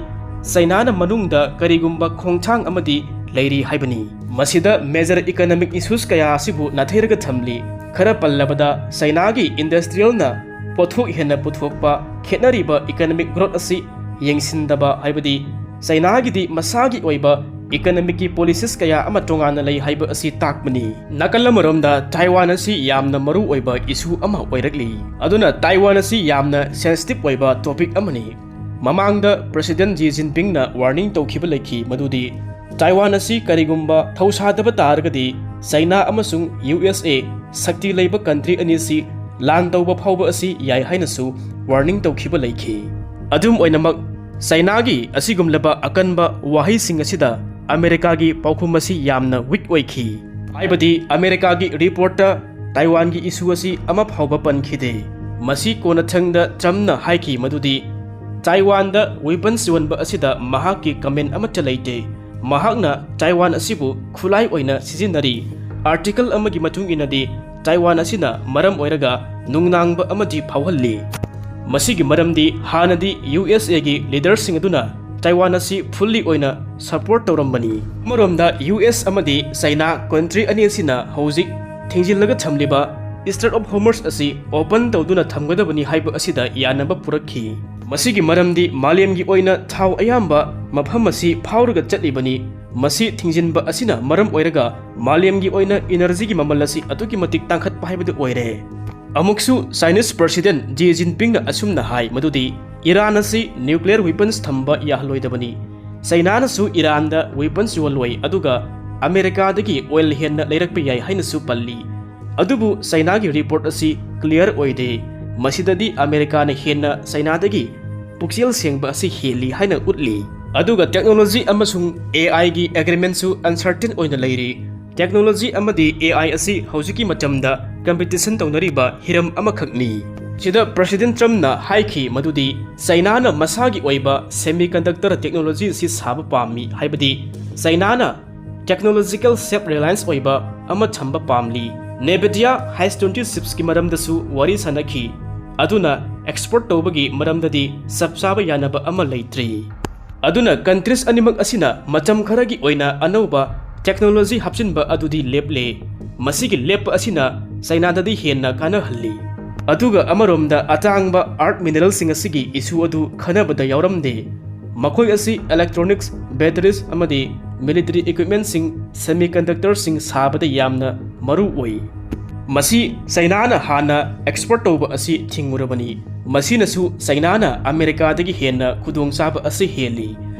ꯆꯩꯅꯥꯅ ꯃꯅꯨꯡꯗ ꯀꯔꯤꯒꯨꯝꯕ ꯈꯣꯡꯊꯥꯡ ꯑꯃꯗꯤ ꯂꯩꯔꯤ ꯍꯥꯏꯕꯅꯤ꯫ ꯃꯁꯤꯗ ꯃꯦꯖꯔ ꯏꯀꯣꯅꯣꯃꯤꯛ ꯏꯁꯨꯁ ꯀꯌꯥ ꯑꯁꯤꯕꯨ ꯅꯥꯊꯩꯔꯒ ꯊꯝꯂꯤ꯫ ꯈꯔ ꯄꯜꯂꯕꯗ, ꯆꯩꯅꯥꯒꯤ ꯏꯟꯗꯁꯇ꯭ꯔꯤꯌꯦꯜꯅ ꯄꯣꯠꯊꯣꯛ ꯍꯦꯟꯅ ꯄꯨꯊꯣꯛꯄ, ꯈꯦꯠꯅꯔꯤꯕ ꯏꯀꯣꯅꯣꯃꯤꯛ ꯒ꯭ꯔꯣꯠ ꯑꯁꯤ ꯌꯦꯡꯁꯤꯟꯗꯕ, ꯍꯥꯏꯕꯗꯤ ꯆꯩꯅꯥꯒꯤꯗꯤ ꯃꯁꯥꯒꯤ ꯑꯣꯏꯕ ꯏꯀꯣꯅꯣꯃꯤꯛꯀꯤ ꯄꯣꯂꯤꯁꯤꯁ ꯀꯌꯥ ꯑꯃ ꯇꯣꯉꯥꯟꯅ ꯂꯩ ꯍꯥꯏꯕ ꯑꯁꯤ ꯇꯥꯛꯄꯅꯤ꯫ ꯅꯥꯀꯜ ꯑꯃꯔꯣꯝꯗ ꯇꯥꯏꯋꯥꯟ ꯑꯁꯤ ꯌꯥꯝꯅ ꯃꯔꯨ ꯑꯣꯏꯕ ꯏꯁꯨ ꯑꯃ ꯑꯣꯏꯔꯛꯂꯤ꯫ ꯑꯗꯨꯅ ꯇꯥꯏꯋꯥꯟ ꯑꯁꯤ ꯌꯥꯝꯅ ꯁꯦꯟꯁꯤꯇꯤꯚ ꯑꯣꯏꯕ ꯇꯣꯄꯤꯛ ꯑꯃꯅꯤ꯫ ꯃꯃꯥꯡꯗ ꯄ꯭ꯔꯦꯁꯤꯗꯦꯟꯠ ꯖꯤ ꯖꯤꯟꯄꯤꯡꯅ ꯋꯥꯔꯅꯤꯡ ꯇꯧꯈꯤꯕ ꯂꯩꯈꯤ, ꯃꯗꯨꯗꯤ ꯇꯥꯏꯋꯥꯟ ꯑꯁꯤ ꯀꯔꯤꯒꯨꯝꯕ ꯊꯧꯁꯥꯗꯕ ꯇꯥꯔꯒꯗꯤ ꯆꯩꯅꯥ ꯑꯃꯁꯨꯡ ꯌꯨ ꯑꯦꯁ ꯑꯦ ꯁꯛꯇꯤ ꯂꯩꯕ ꯀꯟꯇ꯭ꯔꯤ ꯑꯅꯤ ꯑꯁꯤ ꯂꯥꯟ ꯇꯧꯕ ꯐꯥꯎꯕ ꯑꯁꯤ ꯌꯥꯏ ꯍꯥꯏꯅꯁꯨ ꯋꯥꯔꯅꯤꯡ ꯇꯧꯈꯤꯕ ꯂꯩꯈꯤ꯫ ꯑꯗꯨꯝ ꯑꯣꯏꯅꯃꯛ, ꯆꯩꯅꯥꯒꯤ ꯑꯁꯤꯒꯨꯝꯂꯕ ꯑꯀꯟꯕ ꯋꯥꯍꯩꯁꯤꯡ ꯑꯁꯤꯗ ꯑꯃꯦꯔꯤꯀꯥꯒꯤ ꯄꯥꯎꯈꯨꯝ ꯑꯁꯤ ꯌꯥꯝꯅ ꯋꯤꯛ ꯑꯣꯏꯈꯤ꯫ ꯍꯥꯏꯕꯗꯤ ꯑꯃꯦꯔꯤꯀꯥꯒꯤ ꯔꯤꯄꯣꯔꯠꯇ ꯇꯥꯏꯋꯥꯟꯒꯤ ꯏꯁꯨ ꯑꯁꯤ ꯑꯃ ꯐꯥꯎꯕ ꯄꯟꯈꯤꯗꯦ꯫ ꯃꯁꯤ ꯀꯣꯟꯅꯊꯪꯗ ꯇ꯭ꯔꯝꯞꯅ ꯍꯥꯏꯈꯤ ꯃꯗꯨꯗꯤ ꯇꯥꯏꯋꯥꯟꯗ ꯋꯦꯄꯟꯁ ꯌꯣꯟꯕ ꯑꯁꯤꯗ ꯃꯍꯥꯛꯀꯤ ꯀꯃꯦꯟ ꯑꯃꯠꯇ ꯂꯩꯇꯦ꯫ ꯃꯍꯥꯛꯅ ꯇꯥꯏꯋꯥꯟ ꯑꯁꯤꯕꯨ ꯈꯨꯠꯂꯥꯏ ꯑꯣꯏꯅ ꯁꯤꯖꯤꯟꯅꯔꯤ꯫ ꯑꯥꯔꯇꯤꯀꯜ ꯑꯃꯒꯤ ꯃꯇꯨꯡ ꯏꯟꯅꯗꯤ, ꯇꯥꯏꯋꯥꯟ ꯑꯁꯤꯅ ꯃꯔꯝ ꯑꯣꯏꯔꯒ ꯅꯨꯡꯅꯥꯡꯕ ꯑꯃꯗꯤ ꯐꯥꯎꯍꯜꯂꯤ꯫ ꯃꯁꯤꯒꯤ ꯃꯔꯝꯗꯤ ꯍꯥꯟꯅꯗꯤ ꯌꯨ ꯑꯦꯁ ꯑꯦꯒꯤ ꯂꯤꯗꯔꯁꯤꯡ ꯑꯗꯨꯅ ꯇꯥꯏꯋꯥꯟ ꯑꯁꯤ ꯐꯨꯜꯂꯤ ꯑꯣꯏꯅ ꯁꯄꯣꯔꯠ ꯇꯧꯔꯝꯕꯅꯤ꯫ ꯑꯃꯔꯣꯝꯗ, ꯌꯨ ꯑꯦꯁ ꯑꯃꯗꯤ ꯆꯩꯅꯥ ꯀꯟꯇ꯭ꯔꯤ ꯑꯅꯤ ꯑꯁꯤꯅ ꯍꯧꯖꯤꯛ ꯊꯤꯡꯖꯤꯜꯂꯒ ꯊꯝꯂꯤꯕ ꯁ꯭ꯇ꯭ꯔꯦꯠ ꯑꯣꯐ ꯍꯣꯔꯃꯨꯖ ꯑꯁꯤ ꯑꯣꯄꯟ ꯇꯧꯗꯨꯅ ꯊꯝꯒꯗꯕꯅꯤ ꯍꯥꯏꯕ ꯑꯁꯤꯗ ꯌꯥꯅꯕ ꯄꯨꯔꯛꯈꯤ꯫ ꯃꯁꯤꯒꯤ ꯃꯔꯝꯗꯤ ꯃꯥꯂꯦꯝꯒꯤ ꯑꯣꯏꯅ ꯊꯥꯎ ꯑꯌꯥꯝꯕ ꯃꯐꯝ ꯑꯁꯤ ꯐꯥꯎꯔꯒ ꯆꯠꯂꯤꯕꯅꯤ꯫ ꯃꯁꯤ ꯊꯤꯡꯖꯤꯟꯕ ꯑꯁꯤꯅ ꯃꯔꯝ ꯑꯣꯏꯔꯒ ꯃꯥꯂꯦꯝꯒꯤ ꯑꯣꯏꯅ ꯏꯅꯔꯖꯤꯒꯤ ꯃꯃꯜ ꯑꯁꯤ ꯑꯗꯨꯛꯀꯤ ꯃꯇꯤꯛ ꯇꯥꯡꯈꯠꯄ ꯍꯥꯏꯕꯗꯨ ꯑꯣꯏꯔꯦ꯫ ꯑꯃꯨꯛꯁꯨ ꯆꯥꯏꯅꯤꯁ ꯄ꯭ꯔꯦꯁꯤꯗꯦꯟꯠ ꯖꯤ ꯖꯤꯟꯄꯤꯡꯅ ꯑꯁꯨꯝꯅ ꯍꯥꯏ ꯃꯗꯨꯗꯤ ꯏꯔꯥꯟ ꯑꯁꯤ ꯅ꯭ꯌꯨꯀ꯭ꯂꯤꯌꯔ ꯋꯦꯄꯟꯁ ꯊꯝꯕ ꯌꯥꯍꯜꯂꯣꯏꯗꯕꯅꯤ꯫ ꯆꯩꯅꯥꯅꯁꯨ ꯏꯔꯥꯟꯗ ꯋꯦꯄꯟꯁ ꯌꯣꯜꯂꯣꯏ, ꯑꯗꯨꯒ ꯑꯃꯦꯔꯤꯀꯥꯗꯒꯤ ꯑꯣꯏꯜ ꯍꯦꯟꯅ ꯂꯩꯔꯛꯄ ꯌꯥꯏ ꯍꯥꯏꯅꯁꯨ ꯄꯜꯂꯤ꯫ ꯑꯗꯨꯕꯨ ꯆꯩꯅꯥꯒꯤ ꯔꯤꯄꯣꯔꯠ ꯑꯁꯤ ꯀ꯭ꯂꯤꯌꯥꯔ ꯑꯣꯏꯗꯦ꯫ ꯃꯁꯤꯗꯗꯤ ꯑꯃꯦꯔꯤꯀꯥꯅ ꯍꯦꯟꯅ ꯆꯩꯅꯥꯗꯒꯤ ꯄꯨꯛꯆꯦꯜ ꯁꯦꯡꯕ ꯑꯁꯤ ꯍꯦꯜꯂꯤ ꯍꯥꯏꯅ ꯎꯠꯂꯤ꯫ ꯑꯗꯨꯒ ꯇꯦꯛꯅꯣꯂꯣꯖꯤ ꯑꯃꯁꯨꯡ ꯑꯦ ꯑꯥꯏꯒꯤ ꯑꯦꯒ꯭ꯔꯤꯃꯦꯟꯁꯨ ꯑꯟꯁꯔꯇꯦꯟ ꯑꯣꯏꯅ ꯂꯩꯔꯤ꯫ ꯇꯦꯛꯅꯣꯂꯣꯖꯤ ꯑꯃꯗꯤ ꯑꯦ ꯑꯥꯏ ꯑꯁꯤ ꯍꯧꯖꯤꯛꯀꯤ ꯃꯇꯝꯗ ꯀꯝꯄꯤꯇꯤꯁꯟ ꯇꯧꯅꯔꯤꯕ ꯍꯤꯔꯝ ꯑꯃꯈꯛꯅꯤ꯫ ꯁꯤꯗ ꯄ꯭ꯔꯦꯁꯤꯗꯦꯟ ꯇ꯭ꯔꯝꯞꯅ ꯍꯥꯏꯈꯤ ꯃꯗꯨꯗꯤ ꯆꯩꯅꯥꯅ ꯃꯁꯥꯒꯤ ꯑꯣꯏꯕ ꯁꯦꯃꯤꯀꯟꯗꯛꯇꯔ ꯇꯦꯛꯅꯣꯂꯣꯖꯤ ꯑꯁꯤ ꯁꯥꯕ ꯄꯥꯝꯃꯤ, ꯍꯥꯏꯕꯗꯤ ꯆꯩꯅꯥꯅ ꯇꯦꯛꯅꯣꯂꯣꯖꯤꯀꯦꯜ ꯁꯦꯜꯐ ꯔꯤꯂꯥꯏꯟꯁ ꯑꯣꯏꯕ ꯑꯃ ꯊꯝꯕ ꯄꯥꯝꯂꯤ꯫ ꯅꯦꯕꯤꯗꯤꯌꯥ ꯍꯥꯏꯁ ꯇ꯭ꯋꯦꯟꯇꯤ ꯁꯤꯛꯁꯀꯤ ꯃꯔꯝꯗꯁꯨ ꯋꯥꯔꯤ ꯁꯥꯅꯈꯤ꯫ ꯑꯗꯨꯅ ꯑꯦꯛꯁꯄꯣꯔꯠ ꯇꯧꯕꯒꯤ ꯃꯔꯝꯗꯗꯤ ꯆꯞ ꯆꯥꯕ ꯌꯥꯅꯕ ꯑꯃ ꯂꯩꯇ꯭ꯔꯤ꯫ ꯑꯗꯨꯅ ꯀꯟꯇ꯭ꯔꯤꯁ ꯑꯅꯤꯃꯛ ꯑꯁꯤꯅ ꯃꯇꯝ ꯈꯔꯒꯤ ꯑꯣꯏꯅ ꯑꯅꯧꯕ ꯇꯦꯛꯅꯣꯂꯣꯖꯤ ꯍꯥꯞꯆꯤꯟꯕ ꯑꯗꯨꯗꯤ ꯂꯦꯞꯂꯦ꯫ ꯃꯁꯤꯒꯤ ꯂꯦꯞꯄ ꯑꯁꯤꯅ ꯆꯩꯅꯥꯗꯗꯤ ꯍꯦꯟꯅ ꯀꯥꯟꯅꯍꯜꯂꯤ꯫ ꯑꯗꯨꯒ ꯑꯃꯔꯣꯝꯗ ꯑꯇꯥꯡꯕ ꯑꯥꯔꯊ ꯃꯤꯅꯔꯦꯜꯁꯤꯡ ꯑꯁꯤꯒꯤ ꯏꯁꯨ ꯑꯗꯨ ꯈꯟꯅꯕꯗ ꯌꯥꯎꯔꯝꯗꯦ꯫ ꯃꯈꯣꯏ ꯑꯁꯤ ꯏꯂꯦꯛꯇ꯭ꯔꯣꯅꯤꯛꯁ, ꯕꯦꯇꯔꯤꯁ ꯑꯃꯗꯤ ꯃꯤꯂꯤꯇꯔꯤ ꯏꯀ꯭ꯋꯤꯞꯃꯦꯟꯁꯤꯡ, ꯁꯦꯃꯤꯀꯟꯗꯛꯇꯔꯁꯤꯡ ꯁꯥꯕꯗ ꯌꯥꯝꯅ ꯃꯔꯨ ꯑꯣꯏ꯫ ꯃꯁꯤ ꯆꯩꯅꯥꯅ ꯍꯥꯟꯅ ꯑꯦꯛꯁꯄꯣꯔꯠ ꯇꯧꯕ ꯑꯁꯤ ꯊꯤꯡꯉꯨꯔꯕꯅꯤ꯫ ꯃꯁꯤꯅꯁꯨ ꯆꯩꯅꯥꯅ ꯑꯃꯦꯔꯤꯀꯥꯗꯒꯤ ꯍꯦꯟꯅ ꯈꯨꯗꯣꯡꯆꯥꯕ ꯑꯁꯤ ꯍꯦꯜꯂꯤ꯫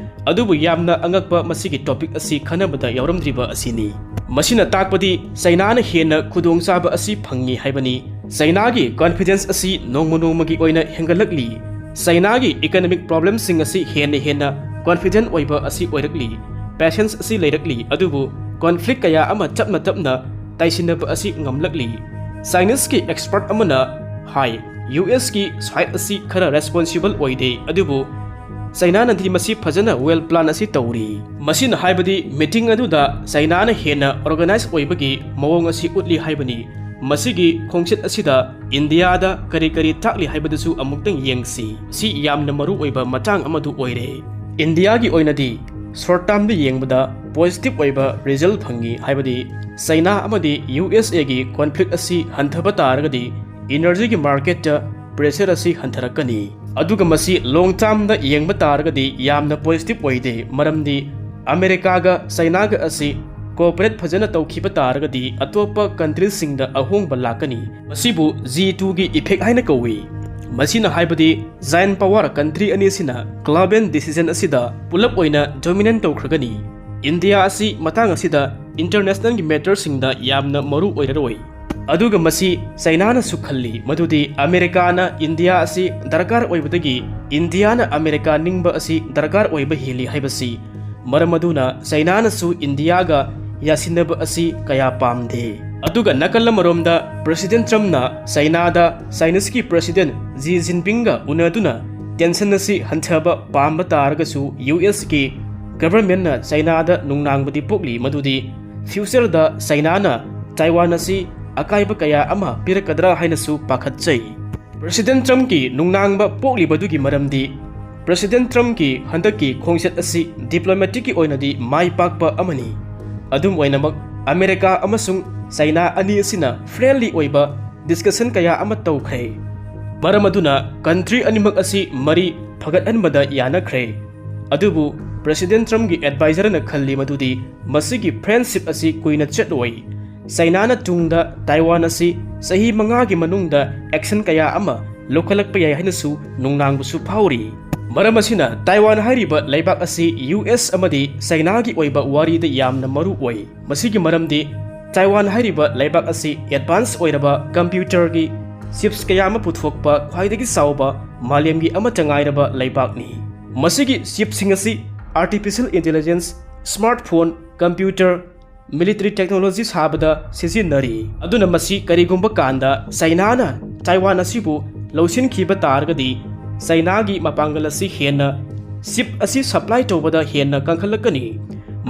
ꯑꯗꯨꯕꯨ ꯌꯥꯝꯅ ꯑꯉꯛꯄ ꯃꯁꯤꯒꯤ ꯇꯣꯄꯤꯛ ꯑꯁꯤ ꯈꯟꯅꯕꯗ ꯌꯥꯎꯔꯝꯗ꯭ꯔꯤꯕ ꯑꯁꯤꯅꯤ꯫ ꯃꯁꯤꯅ ꯇꯥꯛꯄꯗꯤ ꯆꯩꯅꯥꯅ ꯍꯦꯟꯅ ꯈꯨꯗꯣꯡꯆꯥꯕ ꯑꯁꯤ ꯐꯪꯉꯤ ꯍꯥꯏꯕꯅꯤ꯫ ꯆꯩꯅꯥꯒꯤ ꯀꯣꯟꯐꯤꯗꯦꯟꯁ ꯑꯁꯤ ꯅꯣꯡꯃ ꯅꯣꯡꯃꯒꯤ ꯑꯣꯏꯅ ꯍꯦꯟꯒꯠꯂꯛꯂꯤ꯫ ꯆꯩꯅꯥꯒꯤ ꯏꯀꯣꯅꯣꯃꯤꯛ ꯄ꯭ꯔꯣꯕ꯭ꯂꯦꯝꯁꯤꯡ ꯑꯁꯤ ꯍꯦꯟꯅ ꯍꯦꯟꯅ ꯀꯣꯟꯐꯤꯗꯦꯟ ꯑꯣꯏꯕ ꯑꯁꯤ ꯑꯣꯏꯔꯛꯂꯤ꯫ ꯄꯦꯁꯦꯟꯁ ꯑꯁꯤ ꯂꯩꯔꯛꯂꯤ, ꯑꯗꯨꯕꯨ ꯀꯣꯟꯐ꯭ꯂꯤꯛ ꯀꯌꯥ ꯑꯃ ꯇꯞꯅ ꯇꯞꯅ ꯇꯥꯏꯁꯤꯟꯅꯕ ꯑꯁꯤ ꯉꯝꯂꯛꯂꯤ꯫ ꯆꯥꯏꯅꯤꯁꯀꯤ ꯑꯦꯛꯁꯄꯔꯠ ꯑꯃꯅ ꯍꯥꯏ, ꯌꯨ ꯑꯦꯁꯀꯤ ꯁꯥꯏꯠ ꯑꯁꯤ ꯈꯔ ꯔꯦꯁꯄꯣꯟꯁꯤꯕꯜ ꯑꯣꯏꯗꯦ, ꯑꯗꯨꯕꯨ ꯆꯩꯅꯥꯅꯗꯤ ꯃꯁꯤ ꯐꯖꯅ ꯋꯦꯜ ꯄ꯭ꯂꯥꯟ ꯑꯁꯤ ꯇꯧꯔꯤ꯫ ꯃꯁꯤꯅ ꯍꯥꯏꯕꯗꯤ ꯃꯤꯇꯤꯡ ꯑꯗꯨꯗ ꯆꯩꯅꯥꯅ ꯍꯦꯟꯅ ꯑꯣꯔꯒꯅꯥꯏꯖ ꯑꯣꯏꯕꯒꯤ ꯃꯑꯣꯡ ꯑꯁꯤ ꯎꯠꯂꯤ ꯍꯥꯏꯕꯅꯤ꯫ ꯃꯁꯤꯒꯤ ꯈꯣꯡꯆꯠ ꯑꯁꯤꯗ ꯏꯟꯗꯤꯌꯥꯗ ꯀꯔꯤ ꯀꯔꯤ ꯇꯥꯛꯂꯤ ꯍꯥꯏꯕꯗꯨꯁꯨ ꯑꯃꯨꯛꯇꯪ ꯌꯦꯡꯁꯤ꯫ ꯁꯤ ꯌꯥꯝꯅ ꯃꯔꯨ ꯑꯣꯏꯕ ꯃꯇꯥꯡ ꯑꯃꯗꯨ ꯑꯣꯏꯔꯦ꯫ ꯏꯟꯗꯤꯌꯥꯒꯤ ꯑꯣꯏꯅꯗꯤ ꯁꯣꯔꯠ ꯇꯥꯔꯝꯗ ꯌꯦꯡꯕꯗ ꯄꯣꯖꯤꯇꯤꯚ ꯑꯣꯏꯕ ꯔꯤꯖꯜ ꯐꯪꯉꯤ, ꯍꯥꯏꯕꯗꯤ ꯆꯩꯅꯥ ꯑꯃꯗꯤ ꯌꯨ ꯑꯦꯁ ꯑꯦꯒꯤ ꯀꯣꯟꯐ꯭ꯂꯤꯛ ꯑꯁꯤ ꯍꯟꯊꯕ ꯇꯥꯔꯒꯗꯤ ꯏꯅꯔꯖꯤꯒꯤ ꯃꯥꯔꯀꯦꯠꯇ ꯄ꯭ꯔꯦꯁꯔ ꯑꯁꯤ ꯍꯟꯊꯔꯛꯀꯅꯤ꯫ ꯑꯗꯨꯒ ꯃꯁꯤ ꯂꯣꯡ ꯇꯥꯔꯝꯗ ꯌꯦꯡꯕ ꯇꯥꯔꯒꯗꯤ ꯌꯥꯝꯅ ꯄꯣꯖꯤꯇꯤꯚ ꯑꯣꯏꯗꯦ, ꯃꯔꯝꯗꯤ ꯑꯃꯦꯔꯤꯀꯥꯒ ꯆꯩꯅꯥꯒ ꯑꯁꯤ ꯀꯣꯑꯣꯄꯔꯦꯠ ꯐꯖꯅ ꯇꯧꯈꯤꯕ ꯇꯥꯔꯒꯗꯤ ꯑꯇꯣꯞꯄ ꯀꯟꯇ꯭ꯔꯤꯁꯤꯡꯗ ꯑꯍꯣꯡꯕ ꯂꯥꯛꯀꯅꯤ꯫ ꯃꯁꯤꯕꯨ ꯖꯤ ꯇꯨꯒꯤ ꯏꯐꯦꯛ ꯍꯥꯏꯅ ꯀꯧꯏ꯫ ꯃꯁꯤꯅ ꯍꯥꯏꯕꯗꯤ ꯖꯥꯏꯟ ꯄꯥꯋꯔ ꯀꯟꯇ꯭ꯔꯤ ꯑꯅꯤꯁꯤꯅ ꯒ꯭ꯂꯣꯕꯦꯜ ꯗꯤꯁꯤꯖꯟ ꯑꯁꯤꯗ ꯄꯨꯂꯞ ꯑꯣꯏꯅ ꯗꯣꯃꯤꯅꯦꯟ ꯇꯧꯈ꯭ꯔꯒꯅꯤ꯫ ꯏꯟꯗꯤꯌꯥ ꯑꯁꯤ ꯃꯇꯥꯡ ꯑꯁꯤꯗ ꯏꯟꯇꯔꯅꯦꯁꯅꯦꯜꯒꯤ ꯃꯦꯇꯔꯁꯤꯡꯗ ꯌꯥꯝꯅ ꯃꯔꯨ ꯑꯣꯏꯔꯔꯣꯏ꯫ ꯑꯗꯨꯒ ꯃꯁꯤ ꯆꯩꯅꯥꯅꯁꯨ ꯈꯜꯂꯤ ꯃꯗꯨꯗꯤ ꯑꯃꯦꯔꯤꯀꯥꯅ ꯏꯟꯗꯤꯌꯥ ꯑꯁꯤ ꯗꯔꯀꯥꯔ ꯑꯣꯏꯕꯗꯒꯤ ꯏꯟꯗꯤꯌꯥꯅ ꯑꯃꯦꯔꯤꯀꯥ ꯅꯤꯡꯕ ꯑꯁꯤ ꯗꯔꯀꯥꯔ ꯑꯣꯏꯕ ꯍꯦꯜꯂꯤ ꯍꯥꯏꯕꯁꯤ꯫ ꯃꯔꯝ ꯑꯗꯨꯅ ꯆꯩꯅꯥꯅꯁꯨ ꯏꯟꯗꯤꯌꯥꯒ ꯌꯥꯁꯤꯟꯅꯕ ꯑꯁꯤ ꯀꯌꯥ ꯄꯥꯝꯗꯦ꯫ ꯑꯗꯨꯒ ꯅꯥꯀꯜ ꯑꯃꯔꯣꯝꯗ ꯄ꯭ꯔꯦꯁꯤꯗꯦꯟ ꯇ꯭ꯔꯝꯞꯅ ꯆꯩꯅꯥꯗ ꯆꯥꯏꯅꯤꯁꯀꯤ ꯄ꯭ꯔꯦꯁꯤꯗꯦꯟ ꯖꯤ ꯖꯤꯟꯄꯤꯡꯒ ꯎꯅꯗꯨꯅ ꯇꯦꯟꯁꯟ ꯑꯁꯤ ꯍꯟꯊꯕ ꯄꯥꯝꯕ ꯇꯥꯔꯒꯁꯨ ꯌꯨ ꯑꯦꯁꯀꯤ ꯒꯚꯔꯟꯃꯦꯟꯠꯅ ꯆꯩꯅꯥꯗ ꯅꯨꯡꯅꯥꯡꯕꯗꯤ ꯄꯣꯛꯂꯤ ꯃꯗꯨꯗꯤ ꯐ꯭ꯌꯨꯆꯔꯗ ꯆꯩꯅꯥꯅ ꯇꯥꯏꯋꯥꯟ ꯑꯁꯤ ꯑꯀꯥꯏꯕ ꯀꯌꯥ ꯑꯃ ꯄꯤꯔꯛꯀꯗ꯭ꯔꯥ ꯍꯥꯏꯅꯁꯨ ꯄꯥꯈꯠꯆꯩ꯫ ꯄ꯭ꯔꯦꯁꯤꯗꯦꯟ ꯇ꯭ꯔꯝꯞꯀꯤ ꯅꯨꯡꯅꯥꯡꯕ ꯄꯣꯛꯂꯤꯕꯗꯨꯒꯤ ꯃꯔꯝꯗꯤ ꯄ꯭ꯔꯦꯁꯤꯗꯦꯟ ꯇ꯭ꯔꯝꯞꯀꯤ ꯍꯟꯗꯛꯀꯤ ꯈꯣꯡꯆꯠ ꯑꯁꯤ ꯗꯤꯄ꯭ꯂꯣꯃꯦꯇꯤꯛꯀꯤ ꯑꯣꯏꯅꯗꯤ ꯃꯥꯏ ꯄꯥꯛꯄ ꯑꯃꯅꯤ꯫ ꯑꯗꯨꯝ ꯑꯣꯏꯅꯃꯛ ꯑꯃꯦꯔꯤꯀꯥ ꯑꯃꯁꯨꯡ ꯆꯩꯅꯥ ꯑꯅꯤ ꯑꯁꯤꯅ ꯐ꯭ꯔꯦꯟꯂꯤ ꯑꯣꯏꯕ ꯗꯤꯁꯀꯁꯟ ꯀꯌꯥ ꯑꯃ ꯇꯧꯈ꯭ꯔꯦ꯫ ꯃꯔꯝ ꯑꯗꯨꯅ ꯀꯟꯇ꯭ꯔꯤ ꯑꯅꯤꯃꯛ ꯑꯁꯤ ꯃꯔꯤ ꯐꯒꯠꯍꯟꯕꯗ ꯌꯥꯅꯈ꯭ꯔꯦ꯫ ꯑꯗꯨꯕꯨ ꯄ꯭ꯔꯦꯁꯤꯗꯦꯟ ꯇ꯭ꯔꯝꯞꯀꯤ ꯑꯦꯗꯚꯥꯏꯖꯔꯅ ꯈꯜꯂꯤ ꯃꯗꯨꯗꯤ ꯃꯁꯤꯒꯤ ꯐ꯭ꯔꯦꯟꯁꯤꯞ ꯑꯁꯤ ꯀꯨꯏꯅ ꯆꯠꯂꯣꯏ꯫ ꯆꯩꯅꯥꯅ ꯇꯨꯡꯗ ꯇꯥꯏꯋꯥꯟ ꯑꯁꯤ ꯆꯍꯤ ꯃꯉꯥꯒꯤ ꯃꯅꯨꯡꯗ ꯑꯦꯛꯁꯟ ꯀꯌꯥ ꯑꯃ ꯂꯧꯈꯠꯂꯛꯄ ꯌꯥꯏ ꯍꯥꯏꯅꯁꯨ ꯅꯨꯡꯅꯥꯡꯕꯁꯨ ꯐꯥꯎꯔꯤ꯫ ꯃꯔꯝ ꯑꯁꯤꯅ ꯇꯥꯏꯋꯥꯟ ꯍꯥꯏꯔꯤꯕ ꯂꯩꯕꯥꯛ ꯑꯁꯤ ꯌꯨ ꯑꯦꯁ ꯑꯃꯗꯤ ꯆꯩꯅꯥꯒꯤ ꯑꯣꯏꯕ ꯋꯥꯔꯤꯗ ꯌꯥꯝꯅ ꯃꯔꯨ ꯑꯣꯏ꯫ ꯃꯁꯤꯒꯤ ꯃꯔꯝꯗꯤ ꯇꯥꯏꯋꯥꯟ ꯍꯥꯏꯔꯤꯕ ꯂꯩꯕꯥꯛ ꯑꯁꯤ ꯑꯦꯗꯚꯥꯟꯁ ꯑꯣꯏꯔꯕ ꯀꯝꯄ꯭ꯌꯨꯇꯔꯒꯤ ꯆꯤꯞꯁ ꯀꯌꯥ ꯑꯃ ꯄꯨꯊꯣꯛꯄ ꯈ꯭ꯋꯥꯏꯗꯒꯤ ꯆꯥꯎꯕ ꯃꯥꯂꯦꯝꯒꯤ ꯑꯃꯠꯇ ꯉꯥꯏꯔꯕ ꯂꯩꯕꯥꯛꯅꯤ꯫ ꯃꯁꯤꯒꯤ ꯆꯤꯞꯁꯤꯡ ꯑꯁꯤ artificial intelligence, smartphone, computer, military technology ꯁꯥꯕꯗ ꯁꯤꯖꯤꯟꯅꯔꯤ꯫ ꯑꯗꯨꯅ ꯃꯁꯤ ꯀꯔꯤꯒꯨꯝꯕ ꯀꯥꯟꯗ ꯆꯩꯅꯥꯅ ꯇꯥꯏꯋꯥꯟ ꯑꯁꯤꯕꯨ ꯂꯧꯁꯤꯟꯈꯤꯕ ꯇꯥꯔꯒꯗꯤ ꯆꯩꯅꯥꯒꯤ ꯃꯄꯥꯡꯒꯜ ꯑꯁꯤ ꯍꯦꯟꯅ, ꯆꯤꯞ ꯑꯁꯤ ꯁꯄ꯭ꯂꯥꯏ ꯇꯧꯕꯗ ꯍꯦꯟꯅ ꯀꯟꯈꯠꯂꯛꯀꯅꯤ꯫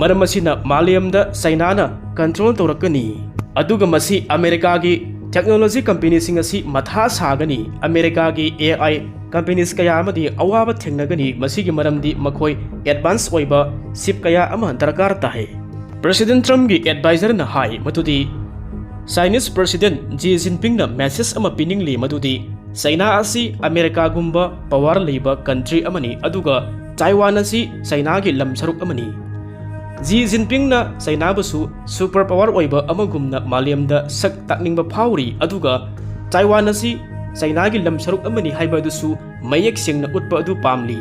ꯃꯔꯝ ꯑꯁꯤꯅ ꯃꯥꯂꯦꯝꯗ ꯆꯩꯅꯥꯅ ꯀꯟꯇ꯭ꯔꯣꯜ ꯇꯧꯔꯛꯀꯅꯤ꯫ ꯑꯗꯨꯒ ꯃꯁꯤ ꯑꯃꯦꯔꯤꯀꯥꯒꯤ ꯇꯦꯛꯅꯣꯂꯣꯖꯤ ꯀꯝꯄꯦꯅꯤꯁꯤꯡ ꯑꯁꯤ ꯃꯊꯥ ꯁꯥꯒꯅꯤ꯫ ꯑꯃꯦꯔꯤꯀꯥꯒꯤ ꯑꯦ ꯑꯥꯏ ꯀꯝꯄꯦꯅꯤꯁ ꯀꯌꯥ ꯑꯃꯗꯤ ꯑꯋꯥꯕ ꯊꯦꯡꯅꯒꯅꯤ꯫ ꯃꯁꯤꯒꯤ ꯃꯔꯝꯗꯤ ꯃꯈꯣꯏ ꯑꯦꯗꯚꯥꯟꯁ ꯑꯣꯏꯕ ꯆꯤꯞ ꯀꯌꯥ ꯑꯃ ꯗꯔꯀꯥꯔ ꯇꯥꯏ꯫ ꯄ꯭ꯔꯦꯁꯤꯗꯦꯟ ꯇ꯭ꯔꯝꯞꯀꯤ ꯑꯦꯗꯚꯥꯏꯖꯔꯅ ꯍꯥꯏ ꯃꯗꯨꯗꯤ ꯆꯥꯏꯅꯤꯁ ꯄ꯭ꯔꯦꯁꯤꯗꯦꯟ ꯖꯤ ꯖꯤꯟꯄꯤꯡꯅ ꯃꯦꯁꯦꯖ ꯑꯃ ꯄꯤꯅꯤꯡꯂꯤ ꯃꯗꯨꯗꯤ ꯆꯩꯅꯥ ꯑꯁꯤ ꯑꯃꯦꯔꯤꯀꯥꯒꯨꯝꯕ ꯄꯋꯥꯔ ꯂꯩꯕ ꯀꯟꯇ꯭ꯔꯤ ꯑꯃꯅꯤ, ꯑꯗꯨꯒ ꯇꯥꯏꯋꯥꯟ ꯑꯁꯤ ꯆꯩꯅꯥꯒꯤ ꯂꯝ ꯁꯔꯨꯛ ꯑꯃꯅꯤ꯫ ꯖꯤ ꯖꯤꯟꯄꯤꯡꯅ ꯆꯩꯅꯥꯕꯨꯁꯨ ꯁꯨꯄꯔ ꯄꯋꯥꯔ ꯑꯣꯏꯕ ꯑꯃꯒꯨꯝꯅ ꯃꯥꯂꯦꯝꯗ ꯁꯛ ꯇꯥꯛꯅꯤꯡꯕ ꯐꯥꯎꯔꯤ, ꯑꯗꯨꯒ ꯇꯥꯏꯋꯥꯟ ꯑꯁꯤ ꯆꯩꯅꯥꯒꯤ ꯂꯝ ꯁꯔꯨꯛ ꯑꯃꯅꯤ ꯍꯥꯏꯕ ꯑꯗꯨꯁꯨ ꯃꯌꯦꯛ ꯁꯦꯡꯅ ꯎꯠꯄ ꯑꯗꯨ ꯄꯥꯝꯂꯤ꯫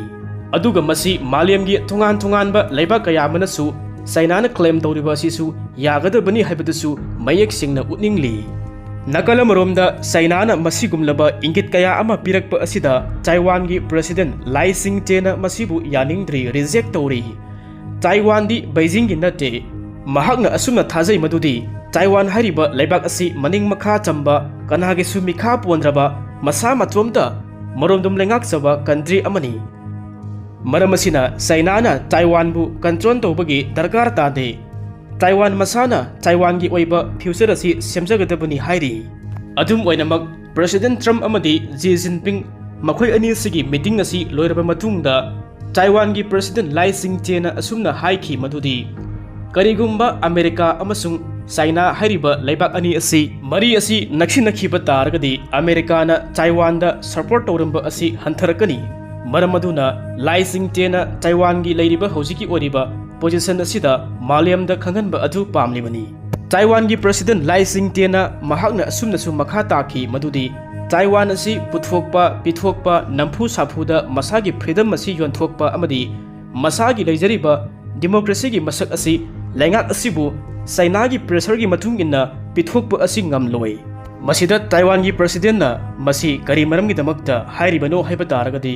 ꯑꯗꯨꯒ ꯃꯁꯤ ꯃꯥꯂꯦꯝꯒꯤ ꯇꯣꯉꯥꯟ ꯇꯣꯉꯥꯟꯕ ꯂꯩꯕꯥꯛ ꯀꯌꯥ ꯑꯃꯅꯁꯨ ꯆꯩꯅꯥꯅ ꯀ꯭ꯂꯦꯝ ꯇꯧꯔꯤꯕ ꯑꯁꯤꯁꯨ ꯌꯥꯒꯗꯕꯅꯤ ꯍꯥꯏꯕꯗꯨꯁꯨ ꯃꯌꯦꯛ ꯁꯦꯡꯅ ꯎꯠꯅꯤꯡꯂꯤ꯫ ꯅꯥꯀꯜ ꯑꯃꯔꯣꯝꯗ ꯆꯥꯏꯅꯥꯅ ꯃꯁꯤꯒꯨꯝꯂꯕ ꯏꯪꯒꯤꯠ ꯀꯌꯥ ꯑꯃ ꯄꯤꯔꯛꯄ ꯑꯁꯤꯗ ꯇꯥꯏꯋꯥꯟꯒꯤ ꯄ꯭ꯔꯦꯁꯤꯗꯦꯟꯠ ꯂꯥꯏ ꯆꯤꯡꯇꯦꯅ ꯃꯁꯤꯕꯨ ꯌꯥꯅꯤꯡꯗ꯭ꯔꯤ, ꯔꯤꯖꯦꯛ ꯇꯧꯔꯤ꯫ ꯇꯥꯏꯋꯥꯟꯗꯤ ꯕꯩꯖꯤꯡꯒꯤ ꯅꯠꯇꯦ꯫ ꯃꯍꯥꯛꯅ ꯑꯁꯨꯝꯅ ꯊꯥꯖꯩ ꯃꯗꯨꯗꯤ ꯇꯥꯏꯋꯥꯟ ꯍꯥꯏꯔꯤꯕ ꯂꯩꯕꯥꯛ ꯑꯁꯤ ꯃꯅꯤꯡ ꯃꯈꯥ ꯆꯝꯕ, ꯀꯅꯥꯒꯤꯁꯨ ꯃꯤꯈꯥ ꯄꯣꯟꯗ꯭ꯔꯕ, ꯃꯁꯥ ꯃꯇꯣꯝꯇ ꯃꯔꯣꯝꯗꯣꯝ ꯂꯩꯉꯥꯛꯆꯕ ꯀꯟꯇ꯭ꯔꯤ ꯑꯃꯅꯤ꯫ ꯃꯔꯝ ꯑꯁꯤꯅ ꯆꯥꯏꯅꯥꯅ ꯇꯥꯏꯋꯥꯟꯕꯨ ꯀꯟꯇ꯭ꯔꯣꯜ ꯇꯧꯕꯒꯤ ꯗꯔꯀꯥꯔ ꯇꯥꯗꯦ꯫ ꯇꯥꯏꯋꯥꯟ ꯃꯁꯥꯅ ꯇꯥꯏꯋꯥꯟꯒꯤ ꯑꯣꯏꯕ ꯐ꯭ꯌꯨꯆꯔ ꯑꯁꯤ ꯁꯦꯝꯖꯒꯗꯕꯅꯤ ꯍꯥꯏꯔꯤ꯫ ꯑꯗꯨꯝ ꯑꯣꯏꯅꯃꯛ, ꯄ꯭ꯔꯦꯁꯤꯗꯦꯟꯠ ꯇ꯭ꯔꯝꯞ ꯑꯃꯗꯤ ꯖꯤ ꯖꯤꯟꯄꯤꯡ ꯃꯈꯣꯏ ꯑꯅꯤꯁꯤꯒꯤ ꯃꯤꯇꯤꯡ ꯑꯁꯤ ꯂꯣꯏꯔꯕ ꯃꯇꯨꯡꯗ ꯇꯥꯏꯋꯥꯟꯒꯤ ꯄ꯭ꯔꯦꯁꯤꯗꯦꯟꯠ ꯂꯥꯏ ꯆꯤꯡꯇꯦꯅ ꯑꯁꯨꯝꯅ ꯍꯥꯏꯈꯤ ꯃꯗꯨꯗꯤ, ꯀꯔꯤꯒꯨꯝꯕ ꯑꯃꯦꯔꯤꯀꯥ ꯑꯃꯁꯨꯡ ꯆꯥꯏꯅꯥ ꯍꯥꯏꯔꯤꯕ ꯂꯩꯕꯥꯛ ꯑꯅꯤ ꯑꯁꯤ ꯃꯔꯤ ꯑꯁꯤ ꯅꯛꯁꯤꯟꯅꯈꯤꯕ ꯇꯥꯔꯒꯗꯤ ꯑꯃꯦꯔꯤꯀꯥꯅ ꯇꯥꯏꯋꯥꯟꯗ ꯁꯄꯣꯔꯠ ꯇꯧꯔꯝꯕ ꯑꯁꯤ ꯍꯟꯊꯔꯛꯀꯅꯤ꯫ ꯃꯔꯝ ꯑꯗꯨꯅ ꯂꯥꯏ ꯆꯤꯡꯇꯦꯅ ꯇꯥꯏꯋꯥꯟꯒꯤ ꯂꯩꯔꯤꯕ ꯍꯧꯖꯤꯛꯀꯤ ꯑꯣꯏꯔꯤꯕ ꯄꯣꯖꯤꯁꯟ ꯑꯁꯤꯗ ꯃꯥꯂꯦꯝꯗ ꯈꯪꯍꯟꯕ ꯑꯗꯨ ꯄꯥꯝꯂꯤꯕꯅꯤ꯫ ꯇꯥꯏꯋꯥꯟꯒꯤ ꯄ꯭ꯔꯦꯁꯤꯗꯦꯟꯠ ꯂꯥꯏ ꯆꯤꯡꯇꯦꯅ ꯃꯍꯥꯛꯅ ꯑꯁꯨꯝꯅꯁꯨ ꯃꯈꯥ ꯇꯥꯈꯤ ꯃꯗꯨꯗꯤ, ꯇꯥꯏꯋꯥꯟ ꯑꯁꯤ ꯄꯨꯊꯣꯛꯄ, ꯄꯤꯊꯣꯛꯄ, ꯅꯝꯐꯨ ꯁꯥꯐꯨꯗ ꯃꯁꯥꯒꯤ ꯐ꯭ꯔꯤꯗꯝ ꯑꯁꯤ ꯌꯣꯟꯊꯣꯛꯄ ꯑꯃꯗꯤ ꯃꯁꯥꯒꯤ ꯂꯩꯖꯔꯤꯕ ꯗꯤꯃꯣꯀ꯭ꯔꯦꯁꯤꯒꯤ ꯃꯁꯛ ꯑꯁꯤ ꯂꯩꯉꯥꯛ ꯑꯁꯤꯕꯨ ꯆꯥꯏꯅꯥꯒꯤ ꯄ꯭ꯔꯦꯁꯔꯒꯤ ꯃꯇꯨꯡ ꯏꯟꯅ ꯄꯤꯊꯣꯛꯄ ꯑꯁꯤ ꯉꯝꯂꯣꯏ꯫ ꯃꯁꯤꯗ ꯇꯥꯏꯋꯥꯟꯒꯤ ꯄ꯭ꯔꯦꯁꯤꯗꯦꯟꯠꯅ ꯃꯁꯤ ꯀꯔꯤ ꯃꯔꯝꯒꯤꯗꯃꯛꯇ ꯍꯥꯏꯔꯤꯕꯅꯣ ꯍꯥꯏꯕ ꯇꯥꯔꯒꯗꯤ,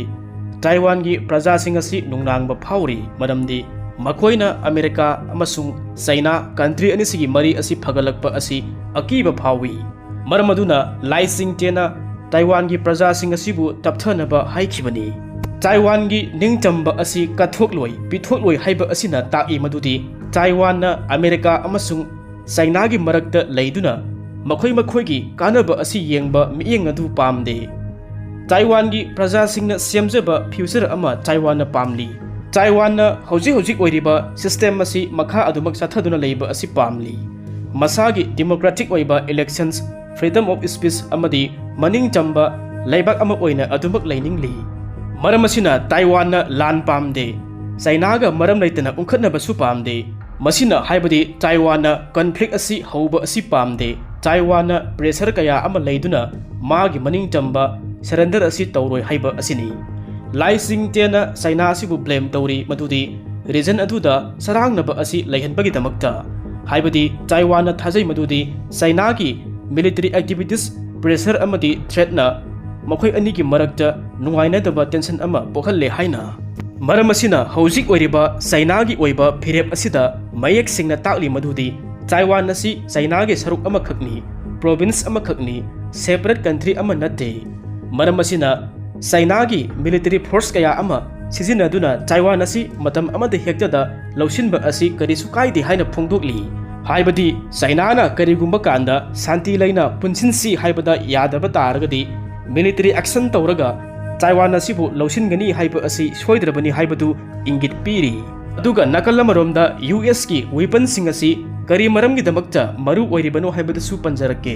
ꯇꯥꯏꯋꯥꯟꯒꯤ ꯄ꯭ꯔꯖꯥꯁꯤꯡ ꯑꯁꯤ ꯅꯨꯡꯅꯥꯡꯕ ꯐꯥꯎꯔꯤ, ꯃꯔꯝꯗꯤ ꯃꯈꯣꯏꯅ ꯑꯃꯦꯔꯤꯀꯥ ꯑꯃꯁꯨꯡ ꯆꯥꯏꯅꯥ ꯀꯟꯇ꯭ꯔꯤ ꯑꯅꯤꯁꯤꯒꯤ ꯃꯔꯤ ꯑꯁꯤ ꯐꯒꯠꯂꯛꯄ ꯑꯁꯤ ꯑꯀꯤꯕ ꯐꯥꯎꯏ꯫ ꯃꯔꯝ ꯑꯗꯨꯅ ꯂꯥꯏ ꯆꯤꯡꯇꯦꯅ ꯇꯥꯏꯋꯥꯟꯒꯤ ꯄ꯭ꯔꯖꯥꯁꯤꯡ ꯑꯁꯤꯕꯨ ꯇꯞꯊꯅꯕ ꯍꯥꯏꯈꯤꯕꯅꯤ꯫ ꯇꯥꯏꯋꯥꯟꯒꯤ ꯅꯤꯡꯇꯝꯕ ꯑꯁꯤ ꯀꯠꯊꯣꯛꯂꯣꯏ, ꯄꯤꯊꯣꯛꯂꯣꯏ ꯍꯥꯏꯕ ꯑꯁꯤꯅ ꯇꯥꯛꯏ ꯃꯗꯨꯗꯤ ꯇꯥꯏꯋꯥꯟꯅ ꯑꯃꯦꯔꯤꯀꯥ ꯑꯃꯁꯨꯡ ꯆꯥꯏꯅꯥꯒꯤ ꯃꯔꯛꯇ ꯂꯩꯗꯨꯅ ꯃꯈꯣꯏ ꯃꯈꯣꯏꯒꯤ ꯀꯥꯟꯅꯕ ꯑꯁꯤ ꯌꯦꯡꯕ ꯃꯤꯠꯌꯦꯡ ꯑꯗꯨ ꯄꯥꯝꯗꯦ꯫ ꯇꯥꯏꯋꯥꯟꯒꯤ ꯄ꯭ꯔꯖꯥꯁꯤꯡꯅ ꯁꯦꯝꯖꯕ ꯐ꯭ꯌꯨꯆꯔ ꯑꯃ ꯇꯥꯏꯋꯥꯟꯅ ꯄꯥꯝꯂꯤ꯫ ꯇꯥꯏꯋꯥꯟꯅ ꯍꯧꯖꯤꯛ ꯍꯧꯖꯤꯛ ꯑꯣꯏꯔꯤꯕ ꯁꯤꯁꯇꯦꯝ ꯑꯁꯤ ꯃꯈꯥ ꯑꯗꯨꯃꯛ ꯆꯠꯊꯗꯨꯅ ꯂꯩꯕ ꯑꯁꯤ ꯄꯥꯝꯂꯤ꯫ ꯃꯁꯥꯒꯤ ꯗꯤꯃꯣꯀ꯭ꯔꯦꯇꯤꯛ ꯑꯣꯏꯕ ꯏꯂꯦꯛꯁꯟꯁ, ꯐ꯭ꯔꯤꯗꯝ ꯑꯣꯐ ꯁ꯭ꯄꯤꯆ ꯑꯃꯗꯤ ꯃꯅꯤꯡ ꯆꯝꯕ ꯂꯩꯕꯥꯛ ꯑꯃ ꯑꯣꯏꯅ ꯑꯗꯨꯃꯛ ꯂꯩꯅꯤꯡꯂꯤ꯫ ꯃꯔꯝ ꯑꯁꯤꯅ ꯇꯥꯏꯋꯥꯟꯅ ꯂꯥꯟ ꯄꯥꯝꯗꯦ꯫ ꯆꯥꯏꯅꯥꯒ ꯃꯔꯝ ꯂꯩꯇꯅ ꯎꯪꯈꯠꯅꯕꯁꯨ ꯄꯥꯝꯗꯦ꯫ ꯃꯁꯤꯅ ꯍꯥꯏꯕꯗꯤ ꯇꯥꯏꯋꯥꯟꯅ ꯀꯟꯐ꯭ꯂꯤꯛ ꯑꯁꯤ ꯍꯧꯕ ꯑꯁꯤ ꯄꯥꯝꯗꯦ꯫ ꯇꯥꯏꯋꯥꯟꯅ ꯄ꯭ꯔꯦꯁꯔ ꯀꯌꯥ ꯑꯃ ꯂꯩꯗꯨꯅ ꯃꯥꯒꯤ ꯃꯅꯤꯡ ꯆꯝꯕ ꯁꯔꯦꯟꯗꯔ ꯑꯁꯤ ꯇꯧꯔꯣꯏ ꯍꯥꯏꯕ ꯑꯁꯤꯅꯤ꯫ ꯂꯥꯏ ꯆꯤꯡꯇꯦꯅ ꯆꯥꯏꯅꯥ ꯑꯁꯤꯕꯨ ꯕ꯭ꯂꯦꯝ ꯇꯧꯔꯤ ꯃꯗꯨꯗꯤ ꯔꯤꯖꯟ ꯑꯗꯨꯗ ꯆꯔꯥꯡꯅꯕ ꯑꯁꯤ ꯂꯩꯍꯟꯕꯒꯤꯗꯃꯛꯇ꯫ ꯍꯥꯏꯕꯗꯤ ꯇꯥꯏꯋꯥꯟꯅ ꯊꯥꯖꯩ ꯃꯗꯨꯗꯤ ꯆꯥꯏꯅꯥꯒꯤ military activities, pressure ꯑꯃꯗꯤ threatꯅ ꯃꯈꯣꯏ ꯑꯅꯤꯒꯤ ꯃꯔꯛꯇ ꯅꯨꯡꯉꯥꯏꯅꯗꯕ tension ꯑꯃ ꯄꯣꯛꯍꯜꯂꯦ ꯍꯥꯏꯅ꯫ ꯃꯔꯝ ꯑꯁꯤꯅ ꯍꯧꯖꯤꯛ ꯑꯣꯏꯔꯤꯕ ꯆꯥꯏꯅꯥꯒꯤ ꯑꯣꯏꯕ ꯐꯤꯔꯦꯞ ꯑꯁꯤꯗ ꯃꯌꯦꯛ ꯁꯦꯡꯅ ꯇꯥꯛꯂꯤ ꯃꯗꯨꯗꯤ ꯇꯥꯏꯋꯥꯟ ꯑꯁꯤ ꯆꯥꯏꯅꯥꯒꯤ ꯁꯔꯨꯛ ꯑꯃꯈꯛꯅꯤ, province ꯑꯃꯈꯛꯅꯤ, separate country ꯑꯃ ꯅꯠꯇꯦ꯫ ꯃꯔꯝ ꯑꯁꯤꯅ ꯆꯥꯏꯅꯥꯒꯤ military force ꯀꯌꯥ ꯑꯃ ꯁꯤꯖꯤꯟꯅꯗꯨꯅ ꯇꯥꯏꯋꯥꯟ ꯑꯁꯤ ꯃꯇꯝ ꯑꯃꯗ ꯍꯦꯛꯇꯗ ꯂꯧꯁꯤꯟꯕ ꯑꯁꯤ ꯀꯔꯤꯁꯨ ꯀꯥꯏꯗꯦ ꯍꯥꯏꯅ ꯐꯣꯡꯗꯣꯛꯂꯤ꯫ ꯍꯥꯏꯕꯗꯤ ꯆꯥꯏꯅꯥꯅ ꯀꯔꯤꯒꯨꯝꯕ ꯀꯥꯟꯗ ꯁꯥꯟꯇꯤ ꯂꯩꯅ ꯄꯨꯟꯁꯤꯟꯁꯤ ꯍꯥꯏꯕꯗ ꯌꯥꯗꯕ ꯇꯥꯔꯒꯗꯤ military action ꯇꯧꯔꯒ ꯇꯥꯏꯋꯥꯟ ꯑꯁꯤꯕꯨ ꯂꯧꯁꯤꯟꯒꯅꯤ ꯍꯥꯏꯕ ꯑꯁꯤ ꯁꯣꯏꯗ꯭ꯔꯕꯅꯤ ꯍꯥꯏꯕꯗꯨ ꯏꯪꯒꯤꯠ ꯄꯤꯔꯤ꯫ ꯑꯗꯨꯒ ꯅꯥꯀꯜ ꯑꯃꯔꯣꯝꯗ ꯌꯨ ꯑꯦꯁꯀꯤ weaponꯁꯤꯡ ꯑꯁꯤ ꯀꯔꯤ ꯃꯔꯝꯒꯤꯗꯃꯛꯇ ꯃꯔꯨ ꯑꯣꯏꯔꯤꯕꯅꯣ ꯍꯥꯏꯕꯗꯨꯁꯨ ꯄꯟꯖꯔꯛꯀꯦ꯫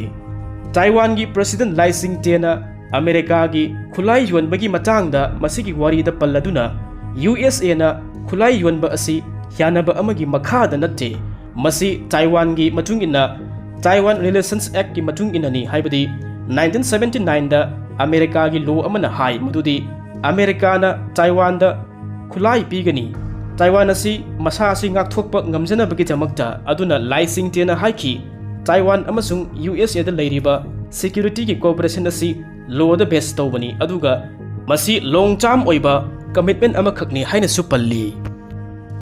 ꯇꯥꯏꯋꯥꯟꯒꯤ President Lai Ching-teꯅ ꯑꯃꯦꯔꯤꯀꯥꯒꯤ ꯈꯨꯠꯂꯥꯏ ꯌꯣꯟꯕꯒꯤ ꯃꯇꯥꯡꯗ ꯃꯁꯤꯒꯤ ꯋꯥꯔꯤꯗ ꯄꯜꯂꯗꯨꯅ, ꯌꯨ ꯑꯦꯁ ꯑꯦꯅ ꯈꯨꯠꯂꯥꯏ ꯌꯣꯟꯕ ꯑꯁꯤ ꯌꯥꯅꯕ ꯑꯃꯒꯤ ꯃꯈꯥꯗ ꯅꯠꯇꯦ, ꯃꯁꯤ ꯇꯥꯏꯋꯥꯟꯒꯤ ꯃꯇꯨꯡ ꯏꯟꯅ Taiwan Relations Actꯀꯤ ꯃꯇꯨꯡ ꯏꯟꯅꯅꯤ, ꯍꯥꯏꯕꯗꯤ nineteen seventy nineꯗ ꯑꯃꯦꯔꯤꯀꯥꯒꯤ law ꯑꯃꯅ ꯍꯥꯏ ꯃꯗꯨꯗꯤ ꯑꯃꯦꯔꯤꯀꯥꯅ ꯇꯥꯏꯋꯥꯟꯗ ꯈꯨꯠꯂꯥꯏ ꯄꯤꯒꯅꯤ꯫ ꯇꯥꯏꯋꯥꯟ ꯑꯁꯤ ꯃꯁꯥ ꯑꯁꯤ ꯉꯥꯛꯊꯣꯛꯄ ꯉꯝꯖꯅꯕꯒꯤꯗꯃꯛꯇ꯫ ꯑꯗꯨꯅ ꯂꯥꯏ ꯆꯤꯡꯇꯦꯅ ꯍꯥꯏꯈꯤ, ꯇꯥꯏꯋꯥꯟ ꯑꯃꯁꯨꯡ ꯌꯨ ꯑꯦꯁ ꯑꯦꯗ ꯂꯩꯔꯤꯕ securityꯒꯤ cooperation ꯑꯁꯤ lawꯗ base ꯇꯧꯕꯅꯤ, ꯑꯗꯨꯒ ꯃꯁꯤ long term ꯑꯣꯏꯕ commitment ꯑꯃꯈꯛꯅꯤ ꯍꯥꯏꯅꯁꯨ ꯄꯜꯂꯤ꯫